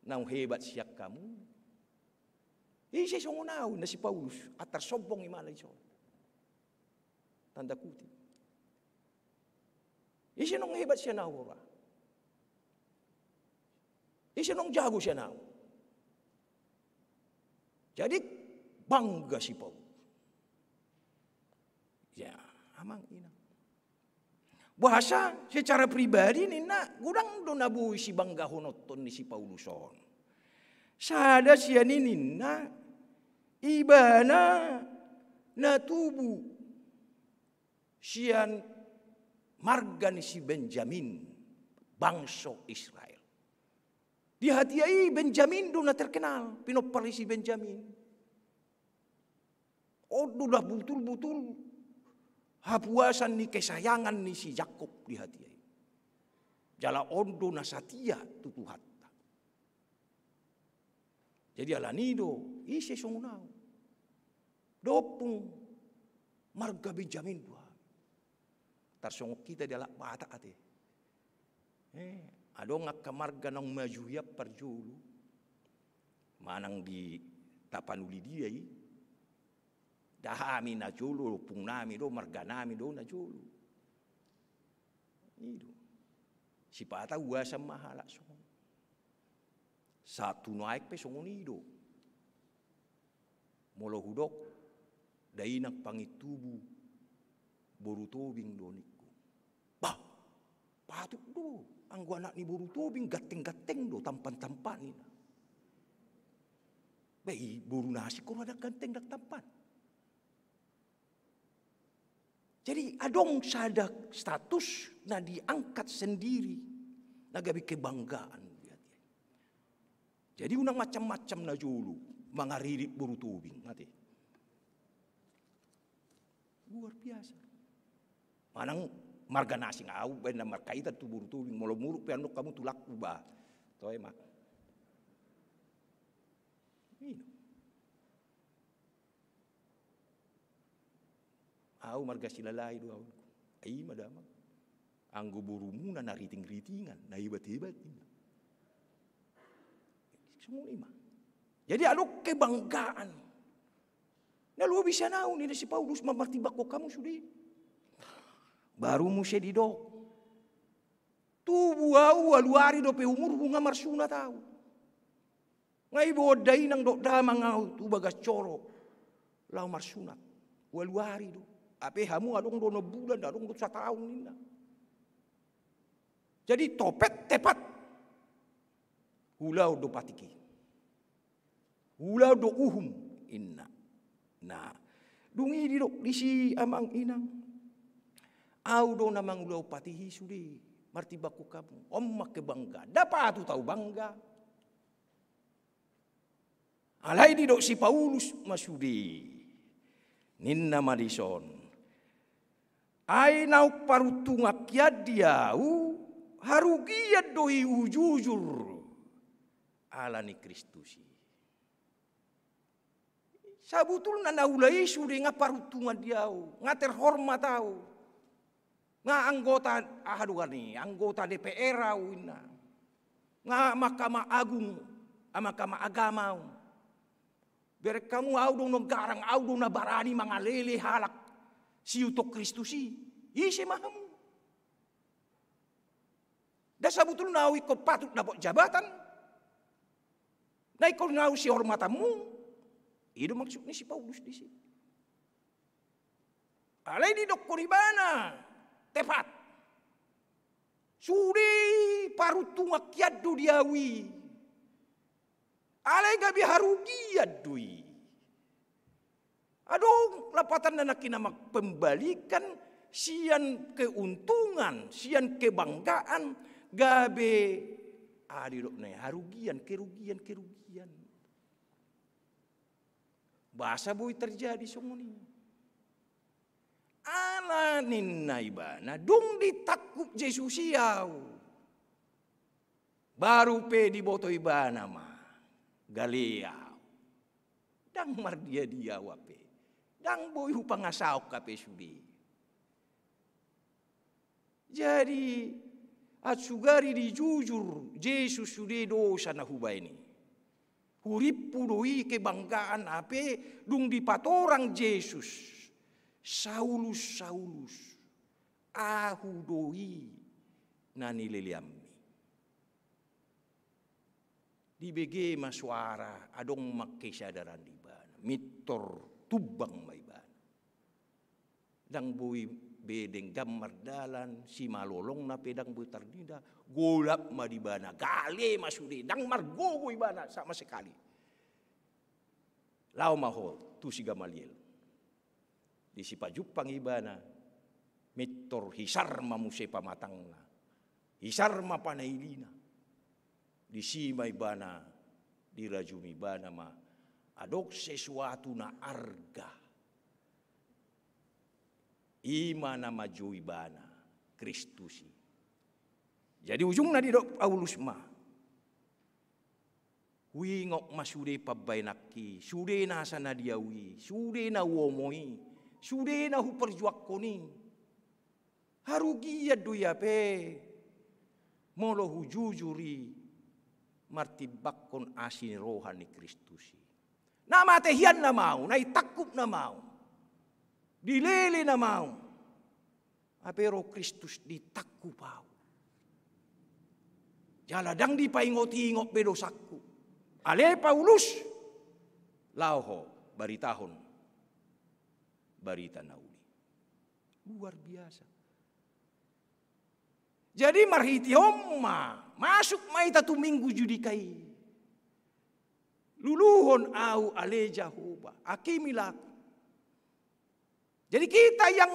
naung hebat sian hamu. Ise songon au, ninna si Paulus, antar sombong i ma na dison. Tanda kutip. Ise naung hebat sian au, ora? Ise naung jago sian au? Jadi bangga si Paulus. Ya, amang inang. Boasa secara pribadi ninna, godang do na boi sibanggahonon ni si Paulus on. Sada sian i ninna, ibana na tubu sian marga ni si Benjamin, bangso Israel. Di hatiha i Benjamin do na terkenal, pinompar ni si Benjamin. On do na butul-butul hapuasan ni kesayangan ni si Jakkob di hatiha i. Jala on do na satia tu Tuhanta. Jadi alani i do, ise songon au? Dompung marga Benjamin do hami. Tarsongon hita di halak Batak ate. Eh, adong angka marga naung maju hian parjolo. Manang di Tapanuli dia i. Nda hami najolo, ompungnami do, marganami do najolo. I do. Sipata uasan ma halak songon. Sahat tu nuaeng pe songon i do. Molo hudok, dainang pangintubu boru Tobing do ningku. Bah, patut do, anggo anak ni boru Tobing ganteng-ganteng do, tampan-tampan ninna. Bah, i boru na asing do ndang ganteng ndang tampan. Jadi adong sada status na diangkat sendiri, na gabe kebanggaan. Jadi unang macam-macam najolo mangaririt boru Tobing, ate. Luar biasa. Manang marga na asing, au baen na markaitan tu boru Tobing, molo muruk pe annon hamu tulangku ba. Toe ma. I do. Au marga Silalahi do au. Ai i ma damang. Anggo borumuna na riting-ritingan, na hebat-hebat ninna. Songon i ma. Jadi adong kebanggaan. Na lobi sian au ninna si Paulus, ma-, martimbangkon hamu sude. Baru muse didok. Tubu au, ualu ari dope umurhu nga marsunat au. Nga iboan dainang dohot damang au tu bagas joro laho marsunat. Ualu ari do. Hape hamu adong do onom bulan, adong do sataon ninna. Jadi topet tepat. Huulaon do patik i. Huulaon do uhum, ninna. Nah, dung i didok disi amang inang. Au do na mangulaon patik i sude, martimbangkon hamu. On ma kebanggaan. Nda patut au bangga. Alai didok si Paulus ma sude. Ninna ma dison. Ai naung paruntungan hian di au, harugian do i hujujur ala ni Kristus i. Sabutulna na ula i sude nga paruntungan di au, nga terhormat au. Nga anggota, aha do goarna i, anggota D P R au ninna. Nga Mahkamah Agung, Mahkamah Agama au. Bereng hamu, au do na garang, au do na barani mangalele halak siuton Kristus i. Ise ma hamu? Nda sabutulna au ingkon patut dapot jabatan. Na ingkon au sihormatanmu. I do maksud ni si Paulus disi. Alai didokkon ibana, tepat. Sude paruntungan hian do di au i. Alai gabe harugian do i. Adong lapatanna nangkin, amang, pembalikan sian keuntungan, sian kebanggaan, gabe Aha didok na i, harugian, kerugian, kerugian. Boasa boi terjadi songon i? Ala ninna ibana, dung ditangkup Jesus i ahu, baru pe diboto ibana ma, gale ahu. Ndang mardiadia ahu hape. Ndang boi hupangasahon hape sude. Jadi, ansugari dijujur Jesus sude dosa na hubaen i. Hurimpu do i kebanggaan, hape dung dipatorang Jesus, Saulus, Saulus, ahu do i na nileleanmi. Dibege ma soara, adong ma kesadaran di ibana, mintor tumbang ma ibana. Ndang boi be denggan mardalan, simalolongna pe ndang boi tarnida, golap ma di ibana, gale ma sude, ndang margogo ibana sama sekali. Laho ma ho tu si Gamaliel. Disi pajumpang ibana, mintor hisar ma muse pamatangna, hisar ma panailina. Disi ma ibana, dirajumi ibana ma, adong sesuatu na arga. I ma na manjou ibana, Kristus i. Jadi ujungna didok Paulus ma, huingot ma sude pambahenanki, sude nasa na di ahu i, sude na huomo i, sude na huparjuangkon i. Harugian do i hape, molo hujujur i martimbangkon asi ni roha ni Kristus i. Na mate hian nama ahu, na ditangkup nama ahu, dilele nama ahu. Hape ro Kristus ditangkup ahu. Jala ndang dipaingot-ingot be dosangku. Ale Paulus, laho ho baritahon barita na uli. Luar biasa. Jadi marhite on ma, masuk ma hita tu Minggu Judika i. Luluhon ahu ale Jahowa, hakimi laku. Jadi kita yang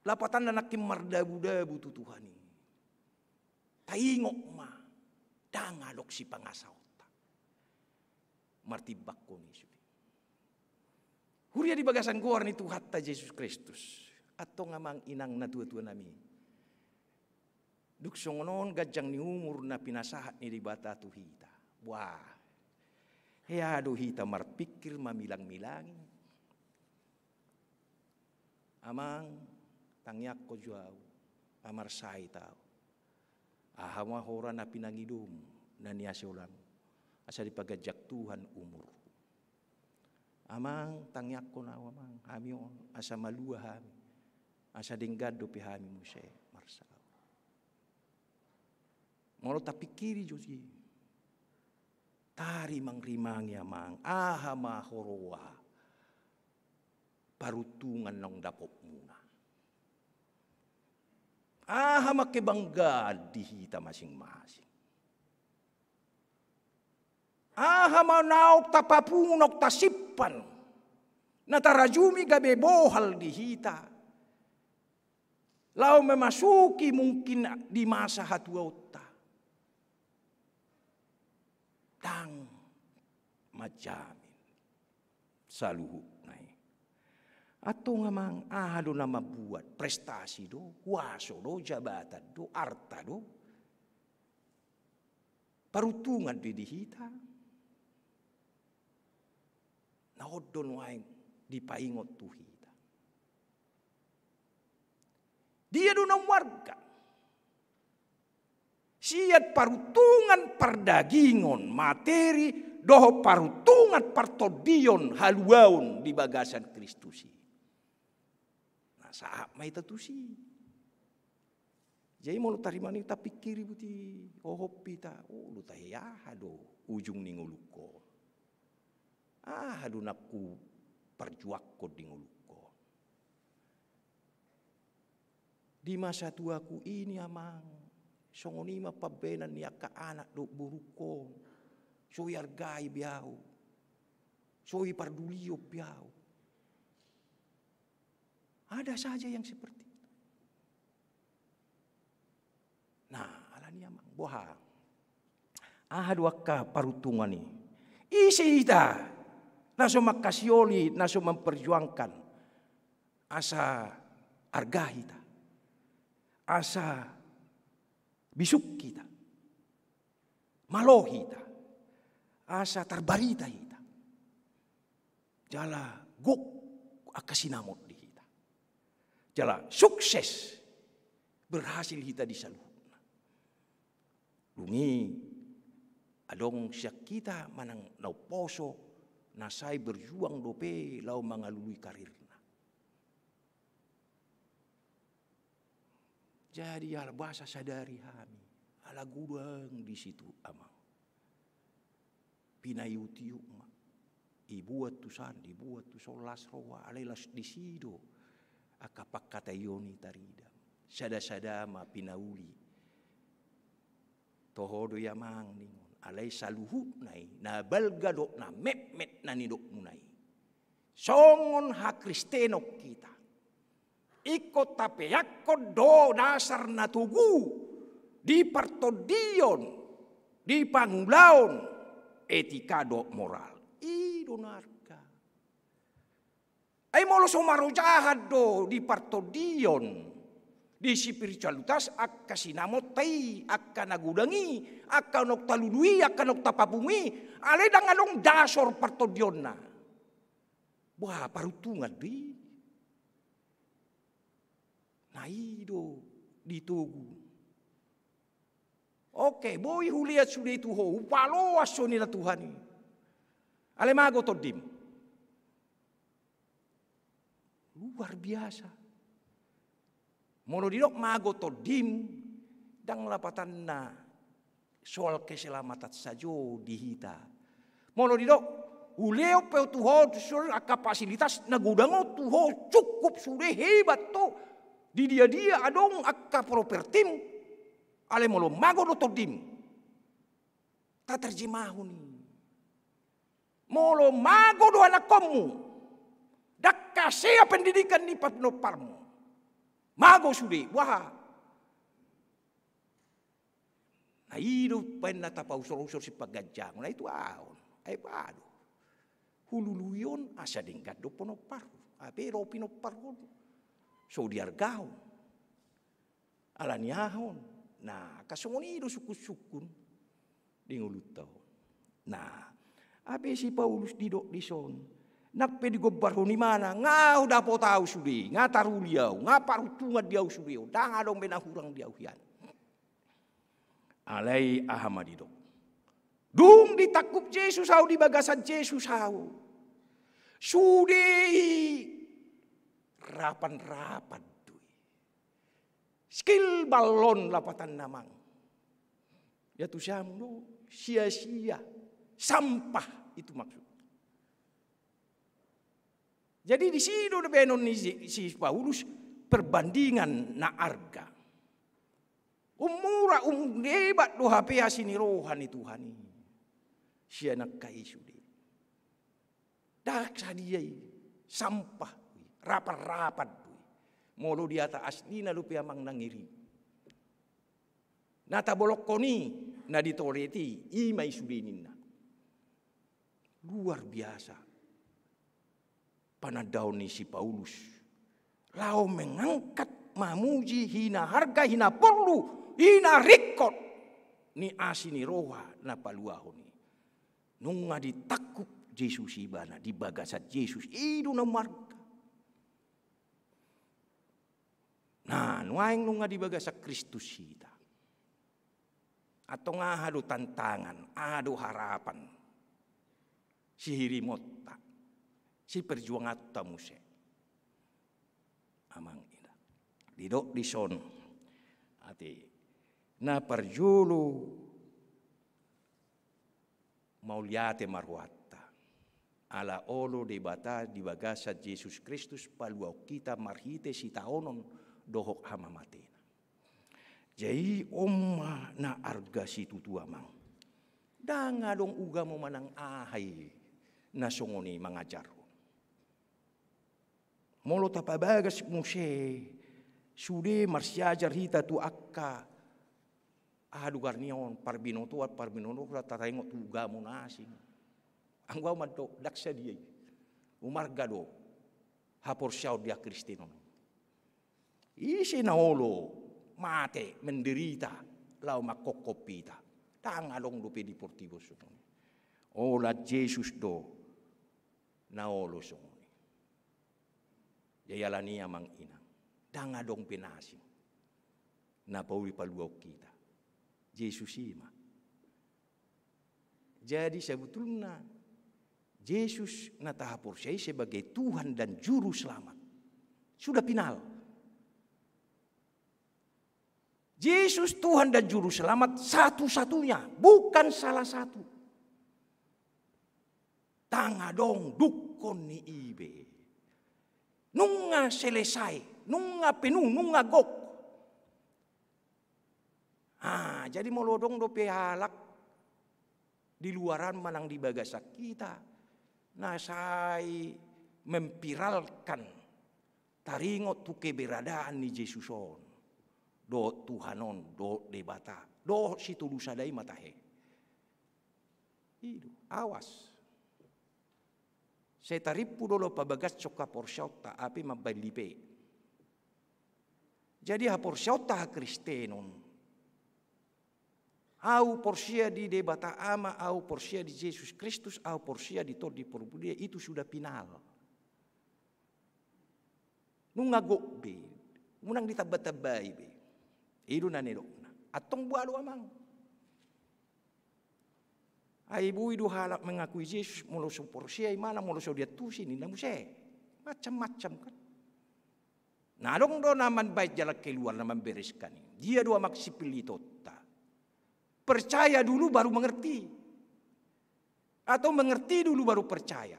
lapatanna nangkin mardabu-dabu tu Tuhan i, taingot ma, ndang adong sipangasahonta. Martimbangkon i sude. Huria di bagasan goar ni Tuhanta Jesus Kristus. Antong amang inang natua-tua nami. Dung songon on ganjang ni umur na pinasahat ni Debata tu hita. Wah. Hea do hita marpingkir mamilang-milangi. Amang, tangiangkon jo ahu, ala marsahit ahu. Aha ma hora na pinangidomu, na niasolam, asa dipaganjang Tuhan umurhu. Amang, tangiangkon ahu amang, hami on, asa malua hami, asa denggan dope hami muse marsaor. Molo tapingkiri jo i, tarimang-rimangi amang, aha ma huroha paruntungan naung dapotmuna. Aha ma kebanggaan di hita masing-masing. Aha ma naung tapapungu, naung tasimpan, na tarajumi gabe bohal di hita. Laho memasuki mungkin di masa hatuaonta. Ndang manjamin saluhutna i. Antong amang, aha do na mambuat, prestasi do, huaso do, jabatan do, arta do, paruntungan do i di hita. Na on do nuaeng dipaingot tu hita. Dia do na umarga sian paruntungan pardagingon, materi, dohot paruntungan partondion, haluaon di bagasan Kristus i. Na sahat ma hita tusi. Jadi molo tarimang i tapingkiri buti, hohom hita, olo tahe aha do ujung ni ngolungkon. Aha do na huparjuangkon di ngolungkon. Di masa tuaku ini amang, songon i ma pambahenan ni angka anak dohot borungkon. So iargai be ahu. So ipardulion be ahu. Ada saja yang seperti itu. Nah, alani amang, boha? Aha do angka paruntungan i? Ise hita na so mangkasioli, na so memperjuangkan asa arga hita, asa bisuk hita, malo hita, asa tarbarita hita, jala gok angka sinamot di hita, jala sukses, berhasil hita di saluhutna. Dung i adong sian hita manang na umposo, na sai berjuang dope laho mangalului karirna. Jadi ala boasa sadari hami, ala godang disi tu amang. Pinaiut-iut ma. Ibuat tu sandi, ibuat tu son, las roha, alai las disi do angka pangkataion i tarida. Sada-sada ma pinauli. Toho do i amang ningon, alai saluhutna i, na balga dohot na metmet na nidokmuna i, songon hakristenon hita, ingkon tapeakkon do dasar na togu di partondion, di pangulaon, etika dohot moral. I do na arga. Ai molo so marojahan do di partondion, di spiritualitas, angka sinamonta i, angka na godang i, angka naung talului, angka naung tapapungu i, alai ndang adong dasar partondionna, boha paruntungan do i? Na i do ditogu. Oke, boi hulean sude tu ho, hupaloas ho ninna Tuhan i. Alai mago tondim. Luar biasa. Molo didok mago tondim, ndang lapatanna soal keselamatan sajo di hita. Molo didok, hulehon pe tu ho, tu sude angka fasilitas na godang on tu ho, cukup sude, hebat ho. Di dia-dia adong angka propertim, alai molo mago do tondim, taterjemahon i. Molo mago do anakkonmu, ndang hasea pendidikan ni panomparmu, mago sude, boha? Na i do baen na tapausor-usor sipanganjangon, na i tu ahu on. Ai boha do? Hulului on asa denggan do panomparhu. Hape ro pinomparhon, so diargahon. Ala ni aha on? Na, angka songon i do sungkun-sungkun di ngolunta on. Na, hape si Paulus didok dison, nang pe digombarhon ibana, nga dapot ahu sude, nga taruli ahu, nga paruntungan di ahu sude on, ndang adong be na hurang di ahu hian. Alai aha ma didok? Dung ditangkup Jesus ahu, di bagasan Jesus ahu, sude i rapan-rapan do i. Skill ballon lapatanna, amang. Ya tu siamun do, sia-sia, sampah, itu maksudnya. Jadi disi do baenon ni si, si Paulus perbandingan na arga. Ummura, umhebat do hape asi ni roha ni Tuhan i sian angka i sude. Ndang sadia i, sampah do i, rapan-rapan do i. Molo di hata aslina dope, amang, na ngeri, na tabolongkon i, na ditoret i, i ma i sude ninna. Luar biasa panandaon ni si Paulus laho mengangkat, mamuji hinaharga, hinaporlu, hinaringkot ni asi ni roha na paluahon i. Nunga ditangkup Jesus ibana, di bagasan Jesus i do na marga. Na nuaeng nunga di bagasan Kristus hita, antong aha do tantangan, aha do harapan sihirimonta, siperjuanganta muse, amang inang? Didok dison, ate, na parjolo, mauliate ma rohanta, ala olo Debata di bagasan Jesus Kristus paluahon hita marhite sitaonon dohot hamamatena. Jadi on ma na arga situtu, amang. Ndang adong ugamo manang aha i na songon i mangajarhon. Molo tapabagas muse, sude marsiajar hita tu angka Aha do goarna on, parbinotoan, parbinotoan, taringot tu ugamo na asing. Anggo au mandok, ndang sadia i. Umarga do haporseaon di hakristenon. Ise na olo mate, menderita, laho manghophop hita? Ndang adong dope di portibi on songon i. Holan Jesus do na olo songon i. Jadi alani i, amang inang, ndang adong be na asing na pauli paluahon hita. Jesus i ma. Jadi sebetulna Jesus na tahaporseai sebagai Tuhan dan Juru Selamat sudah final. Jesus Tuhan dan Juru Selamat satu-satunya, bukan salah satu. Ndang adong dungkon ni i be. Nunga selesai, nunga penuh, nunga gok. Ah, jadi molo adong dope halak di luaran manang di bagasan hita na sai memviralkan taringot tu keberadaan ni Jesus on, dohot Tuhan on, dohot Debata, dohot Sitolu Sada i ma tahe. I do, awas. Sai tarimpu do laho pabagashon haporseaonta, api mambaen lipe. Jadi haporseaonta hakristenon. Au porsea di Debata Ama, au porsea di Jesus Kristus, au porsea di Tondi Porbadia, itu sudah final. Nunga gok be, unang ditambatambai be. I do na nidokna. Antong boha do, amang? Ai boi do halak mengakui Jesus, molo so porsea i manang molo so diantusi ninna muse. Macam-macam kan. Na adong do na mambaen jalan keluar na mambereskan i. Dia do, amang, sipilitonta? Percaya dulu baru mengerti, atau mengerti dulu baru percaya?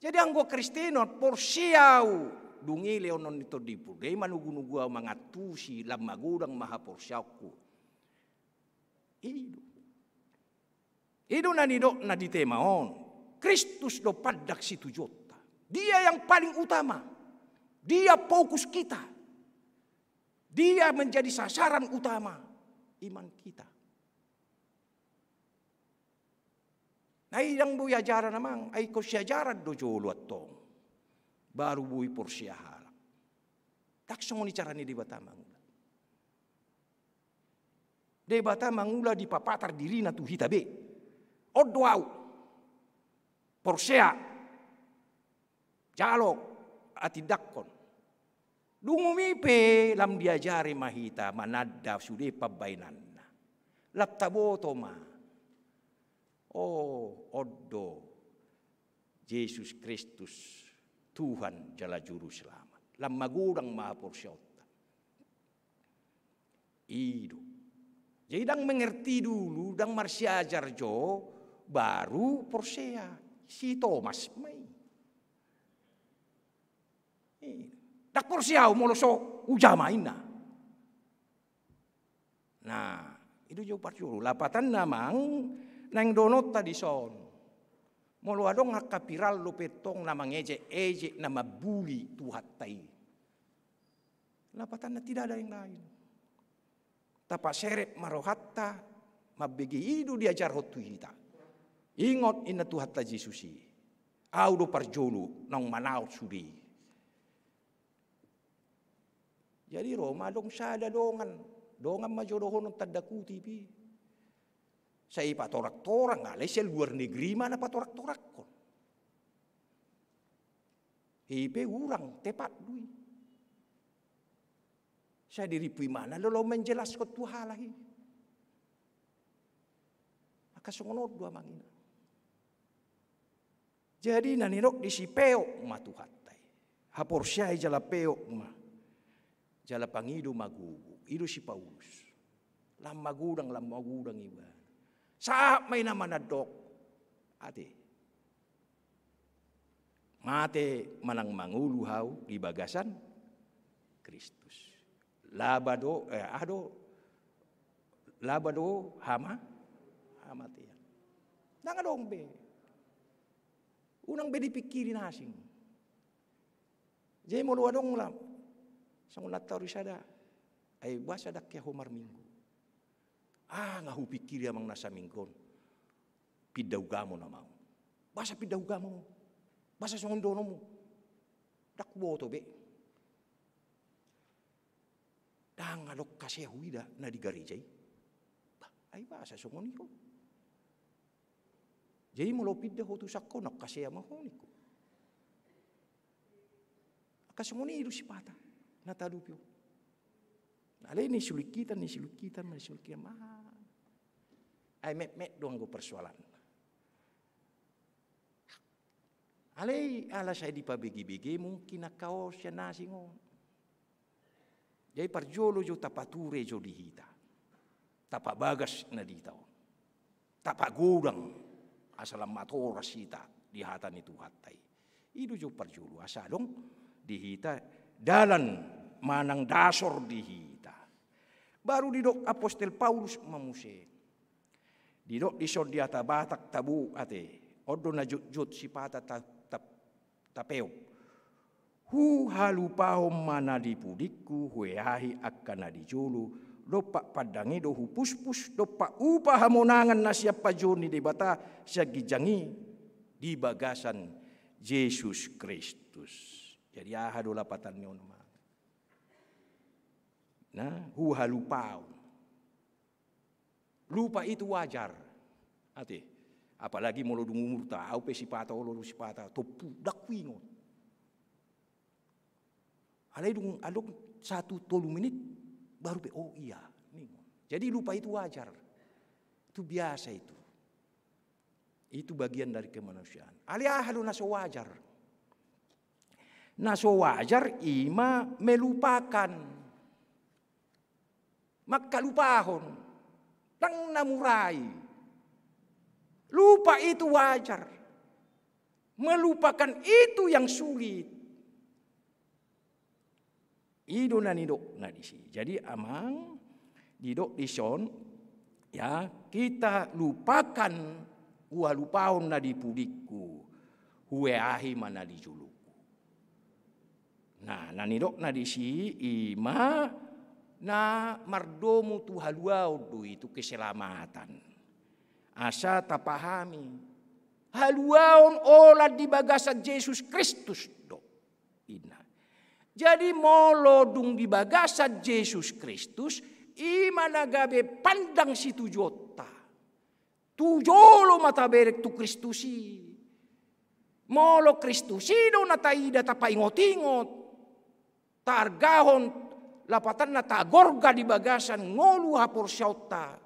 Jadi anggo Kristen on, porsea au, dung i lehonon ni Tondi Porbadia i, manugu-nugu au, mangantusi, lam magodang ma haporseaonku. I do. I do na nidokna di tema on. Kristus do pandak situjuonta. Dia yang paling utama. Dia fokus kita. Dia menjadi sasaran utama iman kita. Na i ndang boi ajaran, amang, ai ingkon siajaran do jolo antong, baru boi porsea halak. Ndang songon i cara ni Debata mangula. Debata mangula dipapatar dirina tu hita be. On do au. Porsea. Jalo hatindangkon. Dung um i pe lam diajari ma hita mananda sude pambahenanna. Lam taboto ma. O, on do Jesus Kristus, Tuhan jala Juru Selamat. Lam magodang ma haporseaonta. I do. Jadi ndang mengerti dulu, ndang marsiajar jo, baru porsea. Si Tomas ma i. I do. Ndang porsea au molo so hujama, inna. Nah, i do jo parjolo. Lapatanna, amang, naeng dohononta dison. Molo adong angka viral dope tong na mangejek-ejek, na mambuli Tuhanta i. Lapatanna tidak ada yang lain. Tapaseret ma rohanta, mambege i do diajarhon tu hita. Ingot, inna Tuhanta Jesus i. Au do parjolo naung manaon sude i. Jadi ro ma adong sada dongan. Dongan ma jo dohonon tanda kutip i. Sai patorak-torak, alai sian luar negeri ma na patorak-torakkon. I pe hurang tepat do i. Sai dirimpui ma na laho menjelaskon tu halak i. Angka songon on do, amang inang. Jadi na nidok disi, peop ma Tuhanta i. Haporseai jala peop ma. Jala pangido ma gogo. I do si Paulus. Lam magodang, lam magodang ibana. Sahat ma i na mandok. Ate. Mate manang mangolu hau di bagasan Kristus. Laba do, eh, aha do, laba do hama, hamatean. Ndang adong be. Unang be dipingkiri na asing. Jadi molo adong lam, Songon na tauri sada. Ai boasa ndang hea ho marminggu? Ah, nga hupingkiri amang na saminggu on. Pinda ugamo nama on. Boasa pinda ugamo? Boasa songon dohononmu? Ndang huboto be. Ndang adong hasea huida na di gareja i. Bah, ai boasa songon i ho? Jadi molo pinda ho tu sangkono, hasea ma ho ningku. Angka songon i do sipata na tahadopi on. Alai ni sulik hita, ni sulik hita, ni sulik hita ma. Ai metmet do anggo persoalan. Alai ala sai dipabege-bege mungkin angka on sian na asing on. Jadi parjolo jo tapature jo di hita. Tapabagas na di hita on. Tapagodang asa lam matoras hita di hata ni Tuhanta i. I do jo parjolo asa adong di hita dalan manang dasor di hita. Baru didok apostel Paulus ma muse. Didok dison di hata Batak tabo ate. On do na jotjot sipata ta, ta, tapeop. Huhalupahon ma na di pudingku, hueahi angka na di jolo, dompak pandang i do hupuspus, dompak upa hamonangan na sian panjouon ni Debata sian ginjang i di bagasan Jesus Kristus. Jadi aha do lapatan ni on ma? Na, huhalupahon. Lupa itu wajar. Ate, apalagi molo dung umurta, au pe sipata olo do sipata, tompu, ndang huingot. Alai dung adong satu tolu menit, baru pe, oh iya, ningon. Jadi lupa itu wajar. Itu biasa itu. Itu bagian dari kemanusiaan. Alai aha do na so wajar? Na so wajar i ma melupakan. Mangkalupahon. Ndang na mura i. Lupa itu wajar. Melupakan itu yang sulit. I do na nidok na disi. Jadi amang, didok dison, ya, kita lupakan, huhalupahon na di pudingku, hueahi ma na di jolongku. Nah, na nidok na disi i ma na mardomu tu haluaon do i, tu keselamatan. Asa tapahami, haluaon holan di bagasan Jesus Kristus do. Inna. Jadi molo dung di bagasan Jesus Kristus, i ma na gabe pandang situjuonta. Tu jolo ma taberek tu Kristus i. Molo Kristus i do na taida, tapaingot-ingot, taargahon, lapatanna tagorga di bagasan ngolu haporseaonta.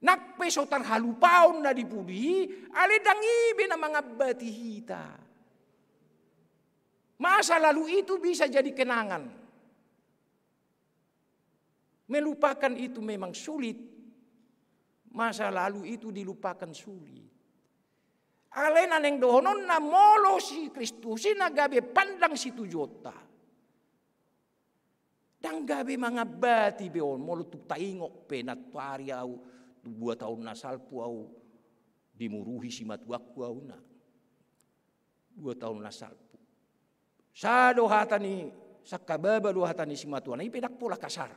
Nang pe so tarhalupaon na di pudi i, alai ndang i be na mangambati hita. Masa lalu itu bisa jadi kenangan. Melupakan itu memang sulit. Masa lalu itu dilupakan sulit. Alai na naeng dohononna molo si Kristus i na gabe pandang situjuonta. Ndang gabe mangambati be on, molo tung taingot pe nantoari au, dua taon na salpu au, dimuruhi simatuangku au na. Dua taon na salpu. Sa do hata ni, sangkababa do hata ni simatuana, i pe ndang pola kasar.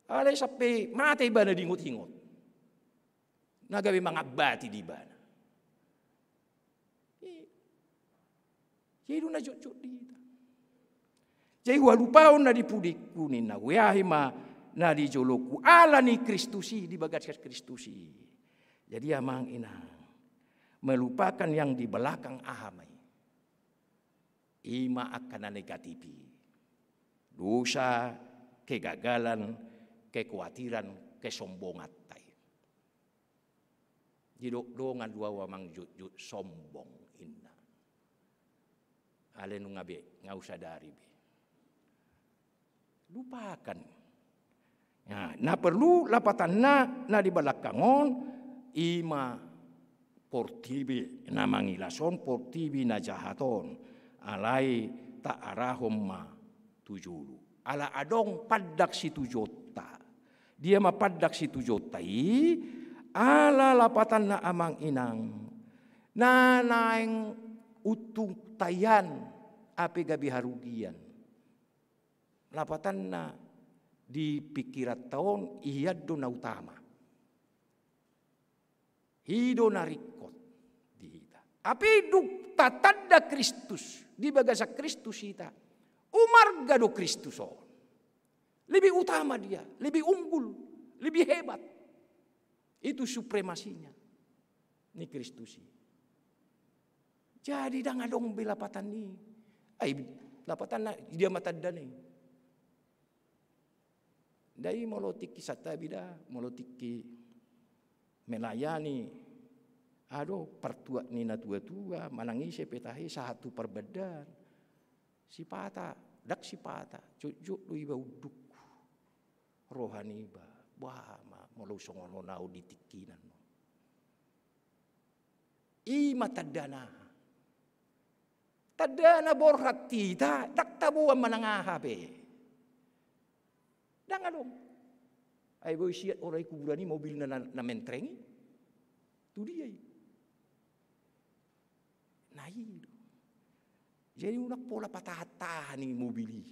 Alai sampe mate ibana diingot-ingot. Na gabe mangambati di ibana. I, jadi do na jotjot di hita. Jadi huhalupaon na di pudingku ninna, hueahi ma na di jolongku, ala ni Kristus i, di bagasan Kristus i. Jadi amang inang, melupakan yang di belakang aha ma i? I ma angka na negatif i. Dosa, kegagalan, kekuatiran, kesombonganta i. Didok dongan do au amang jotjot sombong inna. Alai nunga be, nga husadari be. Lupakan. Nah, na perlu lapatanna na di balakang on, i ma portibi na mangilas on, portibi na jahat on. Alai taarahon ma tu jolo. Ala adong pandang situjuonta. Dia ma pandang situjuonta i, ala lapatanna amang inang. Na naeng untung taian, ape gabe harugian. lapatanna di pingkiranta on, hian do na utama. I do na ringkot di hita. Hape dung tatanda Kristus, di bagasan Kristus hita, umarga do Kristus on. Lebih utama dia, lebih unggul, lebih hebat. Itu supremasinya ni Kristus i. Jadi ndang adong be lapatan i. Ai, lapatanna dia ma tandana i. Ndai molo tingki santabi da, molo tingki melayani, aha do, partuat ni natua-tua, manang ise pe tahe, sahat tu parbandaan. Sipata, ndang sipata, jotjot do iba unduk roha niba. Bah, ma, molo songon on au di tingki na on. I ma tandana. Tandana borhat hita, ndang taboan manang aha pe. Ndang adong. Ai boi siat ora i kuburan i mobilna na, na mentreng i. Tu dia i. Na i do. Jadi unang pola patahan-tahan i mobil i.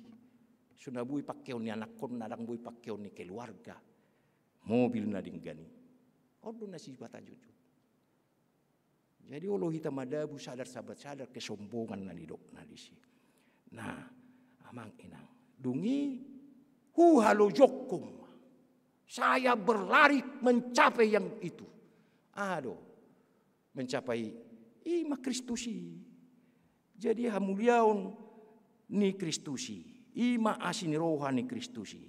So na boi pangkeon ni anakkonna, ndang boi pangkeon ni keluarga. Mobil na denggan i. On do na sipata jotjot. Jadi olo hita madabu sadar, sabar sadar, kesombongan na nidokna disi. Nah, amang inang, dung i huhalojokkon, saya berlari mencapai yang itu. Aha do, mencapai i ma Kristus i. Jadi hamuliaon ni Kristus i, i ma asi ni roha ni Kristus i.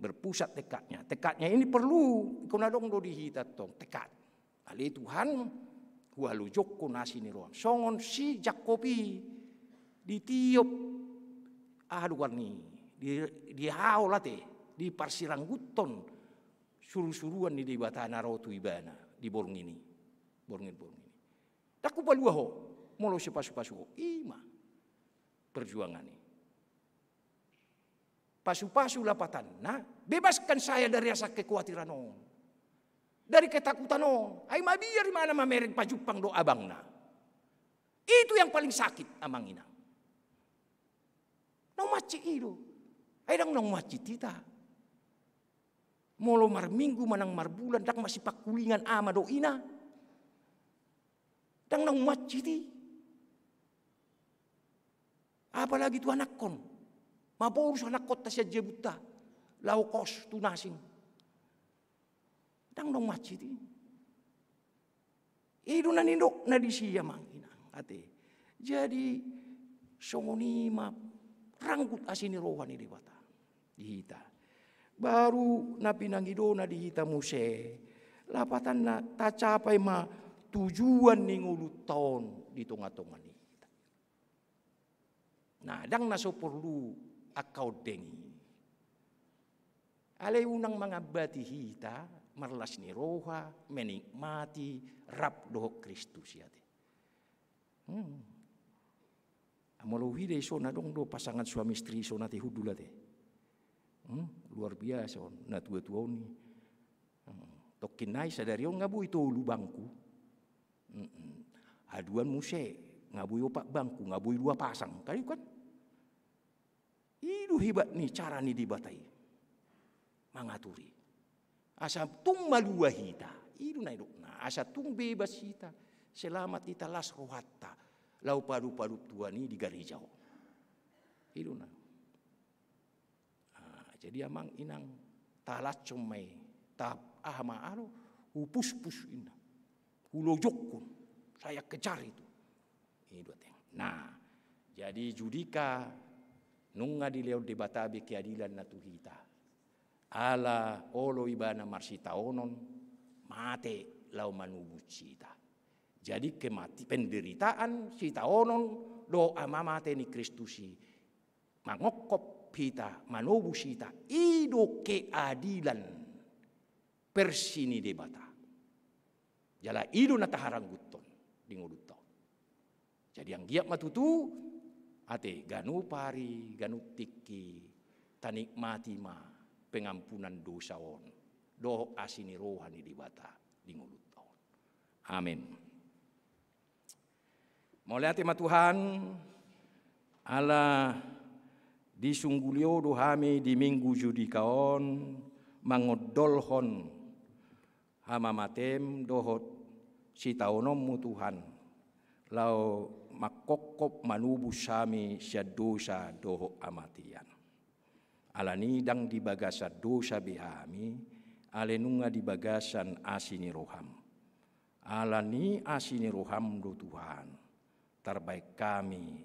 Berpusat tekadnya. Tekadnya ini perlu, ingkon adong do di hita tong tekad. Ale Tuhan, huhalojokkon asi ni roham. Songon si Jakkob i, di tiop, aha do goarna i, di, dihaol ate, diparsirangguthon surusuruan ni Debata na ro tu ibana di borngin i. Borngin-borngin i. Ndang hupalua ho, molo sipasupasu ho. I ma perjuangan i. Pasupasu lapatanna, bebaskan saya dari rasa kekhawatiran on. Dari ketakutan on. Ai mabiar imana mamereng pajumpang dohot abangna. Itu yang paling sakit, amang inang. Naung mansai i do. Ai ndang naung mansai hita. Molo marminggu manang marbulan, ndang masipangkulingan ama dohot ina. Ndang naung mansai i. Apalagi tu anakkon. Maporus anakkonta sian jabunta. Laho kos tu na asing. Ndang naung mansai i. I do na nidokna disi, amang inang. Ate. Jadi, songon i ma ranggut asi ni roha ni Debata. Di hita. Baru na pinangidona di hita muse. Lapatanna tacapai ma tujuan ni ngolunta on di tonga-tonga ni hita. Nah, ndang na so porlu angka ondeng i. Alai unang mangambati hita, marlas ni roha, menikmati, rap dohot Kristus i ate. Hmm. Molo huida i so na adong do pasangan suami istri i so na ate hundul ate. Hmm? Luar biasa on, na tua-tua on i. Hmm. Tongkin nai sadari on nga boi tolu bangku. Mm-mm. Haduan muse, nga boi opat bangku, nga boi dua pasang. Kan i kan? I do hebat ni cara ni Debata i mangatur i. Asa tung malua hita, i do na nidokna. Asa tung bebas hita, selamat hita, las rohanta. Laho padup-padup Tuhan i di gareja on. I do na. Ah, jadi amang inang, talashon ma i, ta aha ma alo, hupuspus inna. Hulojokkon, saya kejar itu. I do ate. Nah, jadi judika nunga dilehon Debata be keadilan na tu hita. Ala olo ibana marsitaonon, mate laho manobus hita. Jadi kemati, penderitaan, sitaonon, dohot amamate ni Kristus i. Mangokkop hita, manobus hita, i do keadilan versi ni Debata. Jala i do na taharangguthon di ngolunta on. Jadi anggiat ma tutu, ate ganup ari, ganup tingki, tanikmati ma pengampunan dosa on, dohot asi ni roha ni Debata di ngolunta on. Amen. Mauliate ma Tuhan, ala Di sunggulio do hami di Minggu Judika on mangondolhon hamamatem dohot sitaononmu Tuhan, laho mangkophop manobus hami sian dosa dohot hamatean. Alani ndang di bagasan dosa be hami, alai nunga di bagasan asi ni roham. Alani asi ni roham do Tuhan, tarbaen hami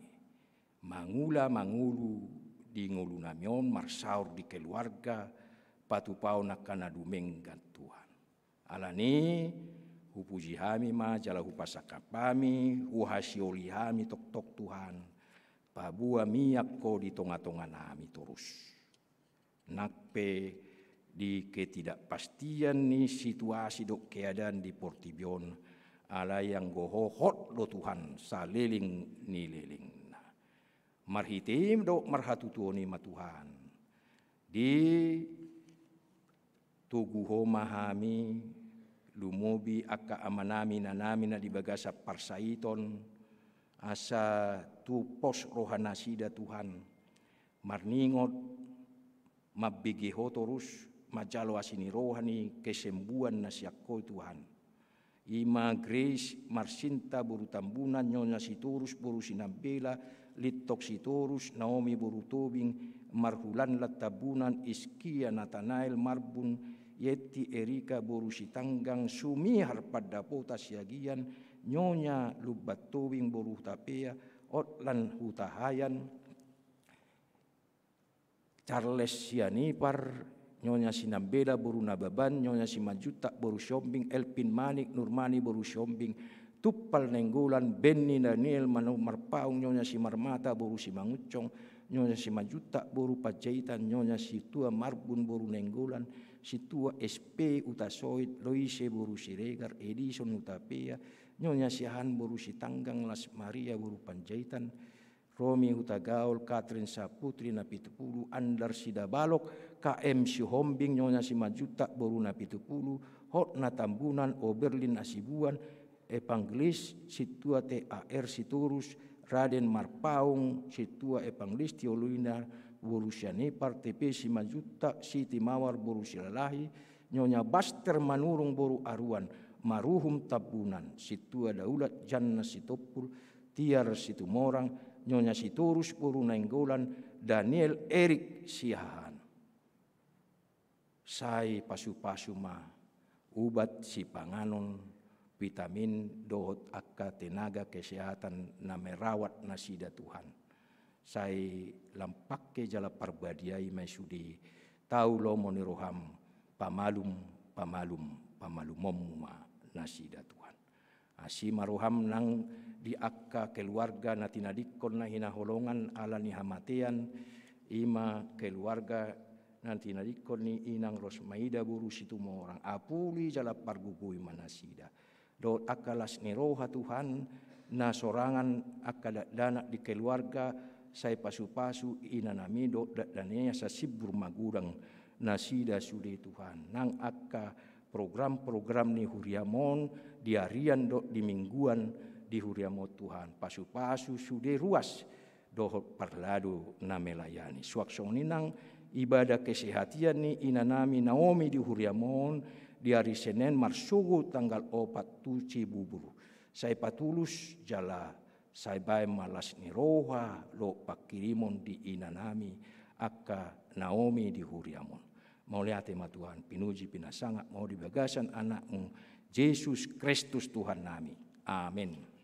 mangula mangolu di ngolunami on, marsaor di keluarga, patupaon angka na dumenggan Tuhan. Alani, hupuji hami ma jala hupasangap hami, huhasioli hami tongtong Tuhan, paboa miak Ho di tongatonganami torus. Nang pe di ketidakpastian ni situasi dohot keadaan di portibi on, alai anggo Ho hot do Tuhan saleleng ni lelengna. Marhite dohot marhatutuon i ma Tuhan, ditogu Ho ma hami, lumobi angka amanami inanami na di bagasan parsaiton, asa tung pos rohanasida Tuhan, marningot, mambege Ho torus, manjalo asi ni roha ni kesembuhan na sian Ho Tuhan. I ma Grace Marsinta boru Tambunan, Nyonya Sitorus boru Sinambela, Lintong Sitorus, Naomi boru Tobing, Marhulan lan Tambunan, Iskia Natanael Marbun, Yenti Erika boru Sitanggang, Sumihar Pandapotan Siagian, Nyonya Lumban Tobing boru Hutapea, Otlan Hutahaean, Charles Sianipar, Nyonya Sinambela boru Nababan, Nyonya Simanjuntak boru Siombing, Elvin Manik, Nurmani boru Siombing, Tumpal Nainggolan, Benny Daniel Manu Marpaung, Nyonya Simarmata boru Simangunsong, Nyonya Simanjuntak boru Panjaitan, Nyonya Situa Marbun boru Nainggolan, Situa S P Utasoit, Loise boru Siregar, Edison Hutapea, Nyonya Siahaan boru Sitanggang, Las Maria boru Panjaitan, Romi Hutagaol, Katrin Saputri Napitupulu, Andar Sidabalok, K M Sihombing, Nyonya Simanjuntak boru Napitupulu, Hotna Tambunan, Oberlin Hasibuan, Evangelis Situa T A R Sitorus, Raden Marpaung, Situa Evangelis Teolina boru Sianipar, T P Simanjuntak, Siti Mawar boru Silalahi, Nyonya Baster Manurung boru Aruan, Maruhum Tambunan, Situa Daulat Janna Sitompul, Tiar Situmorang, Nyonya Sitorus boru Nainggolan, Daniel Erik Siahaan. Sai pasupasu ma ubat sipanganon, vitamin dohot angka tenaga kesehatan na merawat nasida Tuhan. Sai lam pangke jala parbadiai ma i sude, tau lomo ni roham, pamalum, pamalum, pamalumonmu ma nasida Tuhan. Asi ma roham nang di angka keluarga na tinadingkon na hinaholongan ala ni hamatean, i ma keluarga na tinadingkon ni inang Rosmaida boru Situmorang, apuli jala pargogoi ma nasida. Dohot angka las ni roha Tuhan, na sorangan angka dakdanak di keluarga, sai pasupasu inanami dohot dakdanak i asa simbur magodang nasida sude Tuhan. Nang angka program-program ni huriam on, di arian dohot di mingguan di huriam on Tuhan, pasupasu sude ruas dohot parladu na melayani. Suang songon i nang ibadah kesehatian ni inanami Naomi di huriam on, di ari Senen marsogot tanggal opat tu Cibubur. Sai patulus jala sai baen ma las ni roha dohot pangkirimon di inanami angka Naomi di huriam on. Mauliate ma Tuhan, pinuji pinasangap ma Ho di bagasan Anakmu Jesus Kristus Tuhannami. Amen.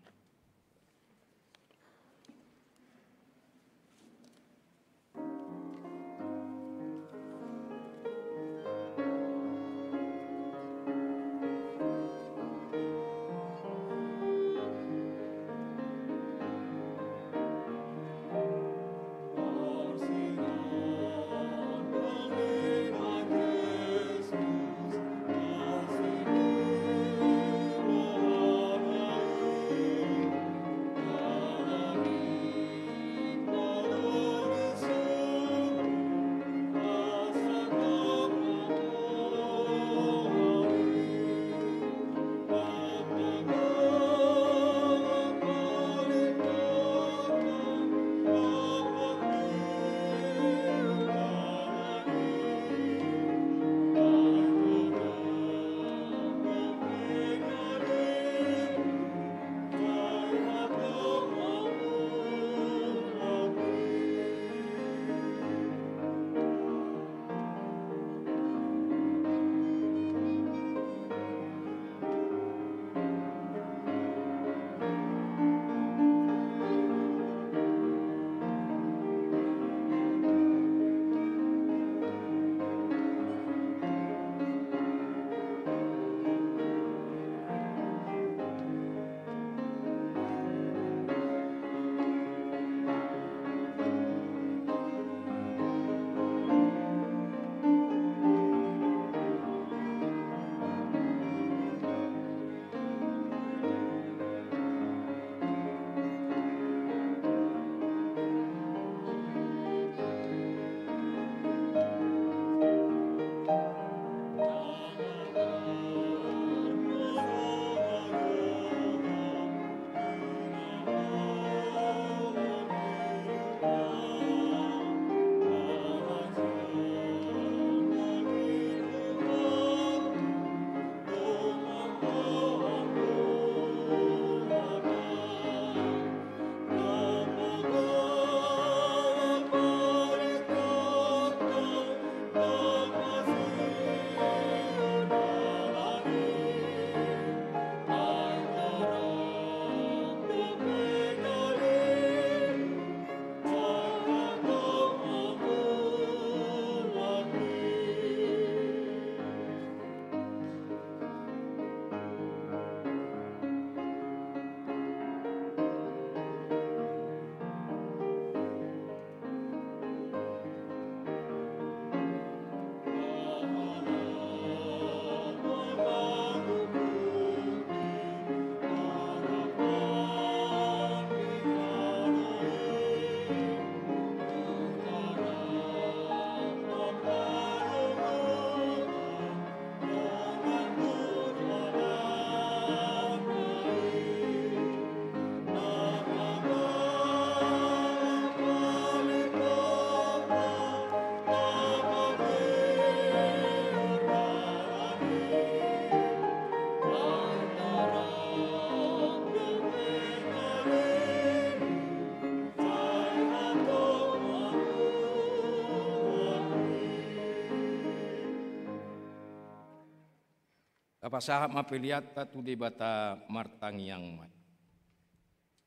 Pasahat ma peleanta tu Debata. Martangiang ma.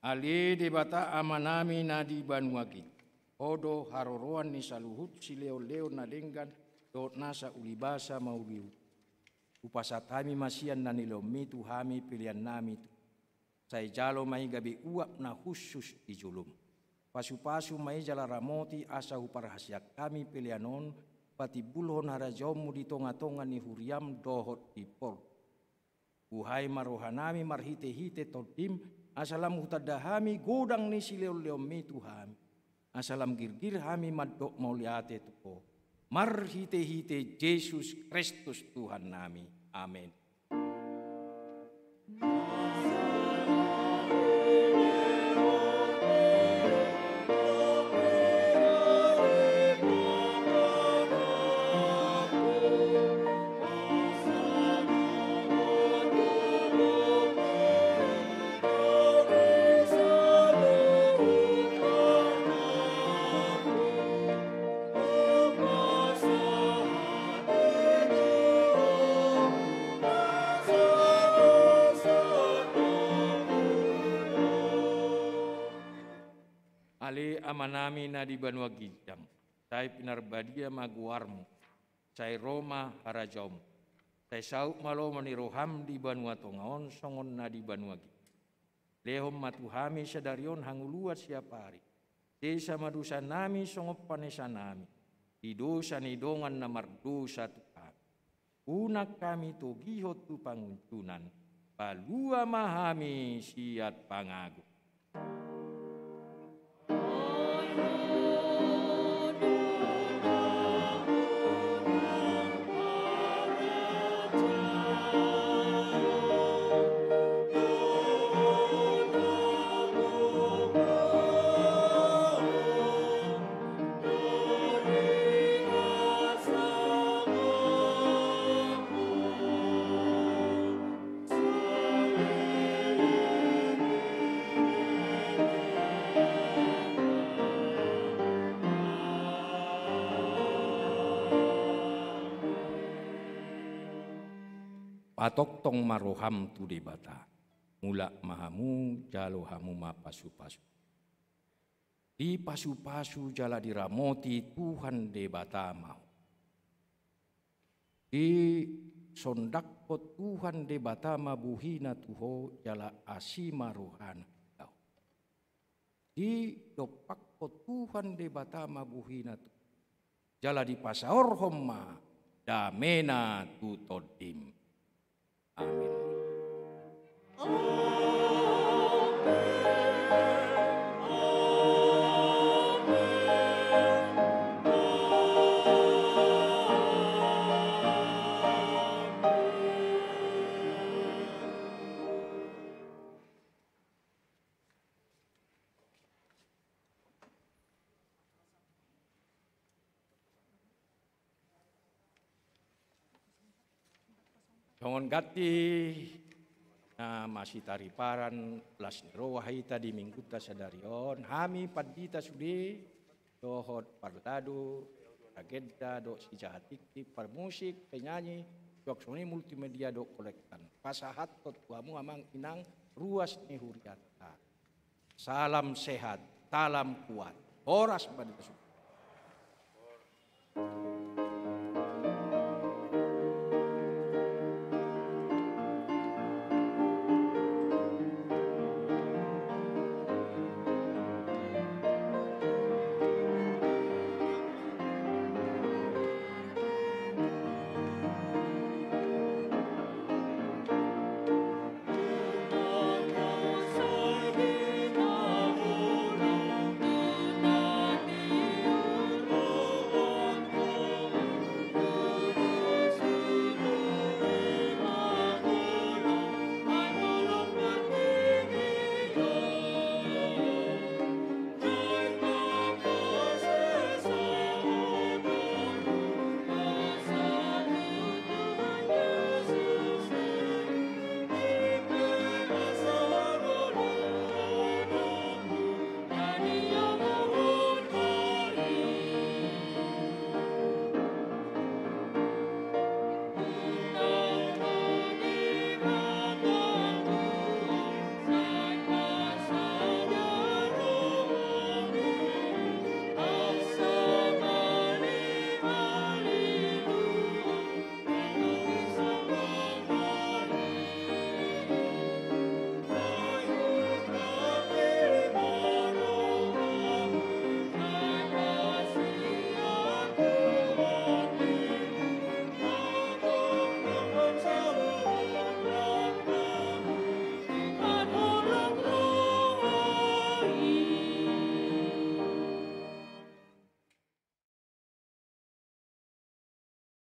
Ale Debata Amanami na di banua ginjang, Ho do haroroan ni saluhut silehonlehon na denggan dohot nasa ulibasa mauliuliu. Hupasahat hami ma sian na nilehonMi tu hami peleannami tu Sai jalo ma i gabe uap na hushus di joloM. Pasupasu ma i jala ramoti asa huparhaseang hami pelean on patimbulhon harajaonMu di tongatonga ni huriaM dohot di portibi. Buhai ma rohanami marhitehite TondiM, asa lam hutanda hami godang ni silehonlehonMi tu hami. Asa lam girgir hami mandok mauliate tu Ho. Marhitehite Jesus Kristus Tuhannami. Amen. Ale Amanami na di banua ginjang, sai pinarbadia ma goarMu, sai ro ma harajaonMu, sai saut ma lomo ni rohaM di banua tonga on songon na di banua ginjang. Lehon ma tu hami sadari on hangoluan siapari. Sesa ma dosanami songon panesanami di dosa ni dongan na mardosa tu hami. Unang hami togihon tu pangunjunan, palua ma hami sian pangago. Patongtong ma roham tu Debata, mulak ma hamu, jalo hamu ma pasupasu. Dipasupasu jala diramoti Tuhan Debata ma ho. Disondanghon Tuhan Debata ma bohina tu ho, jala asi ma rohana tu ho. Didompakhon Tuhan Debata ma bohina tu ho, jala dipasaorhon ma damena tu tondim. Amin. Songon ganti na masitariparan las ni roha hita di minggunta sadari on, hami pandita sude dohot parladu, agenda dohot sijahatingki, parmusik, penyanyi, suang songon i multimedia dohot kolektan. Pasahathon tu hamu amang inang ruas ni hurianta. Salam sehat, salam kuat. Horas ma di hamu.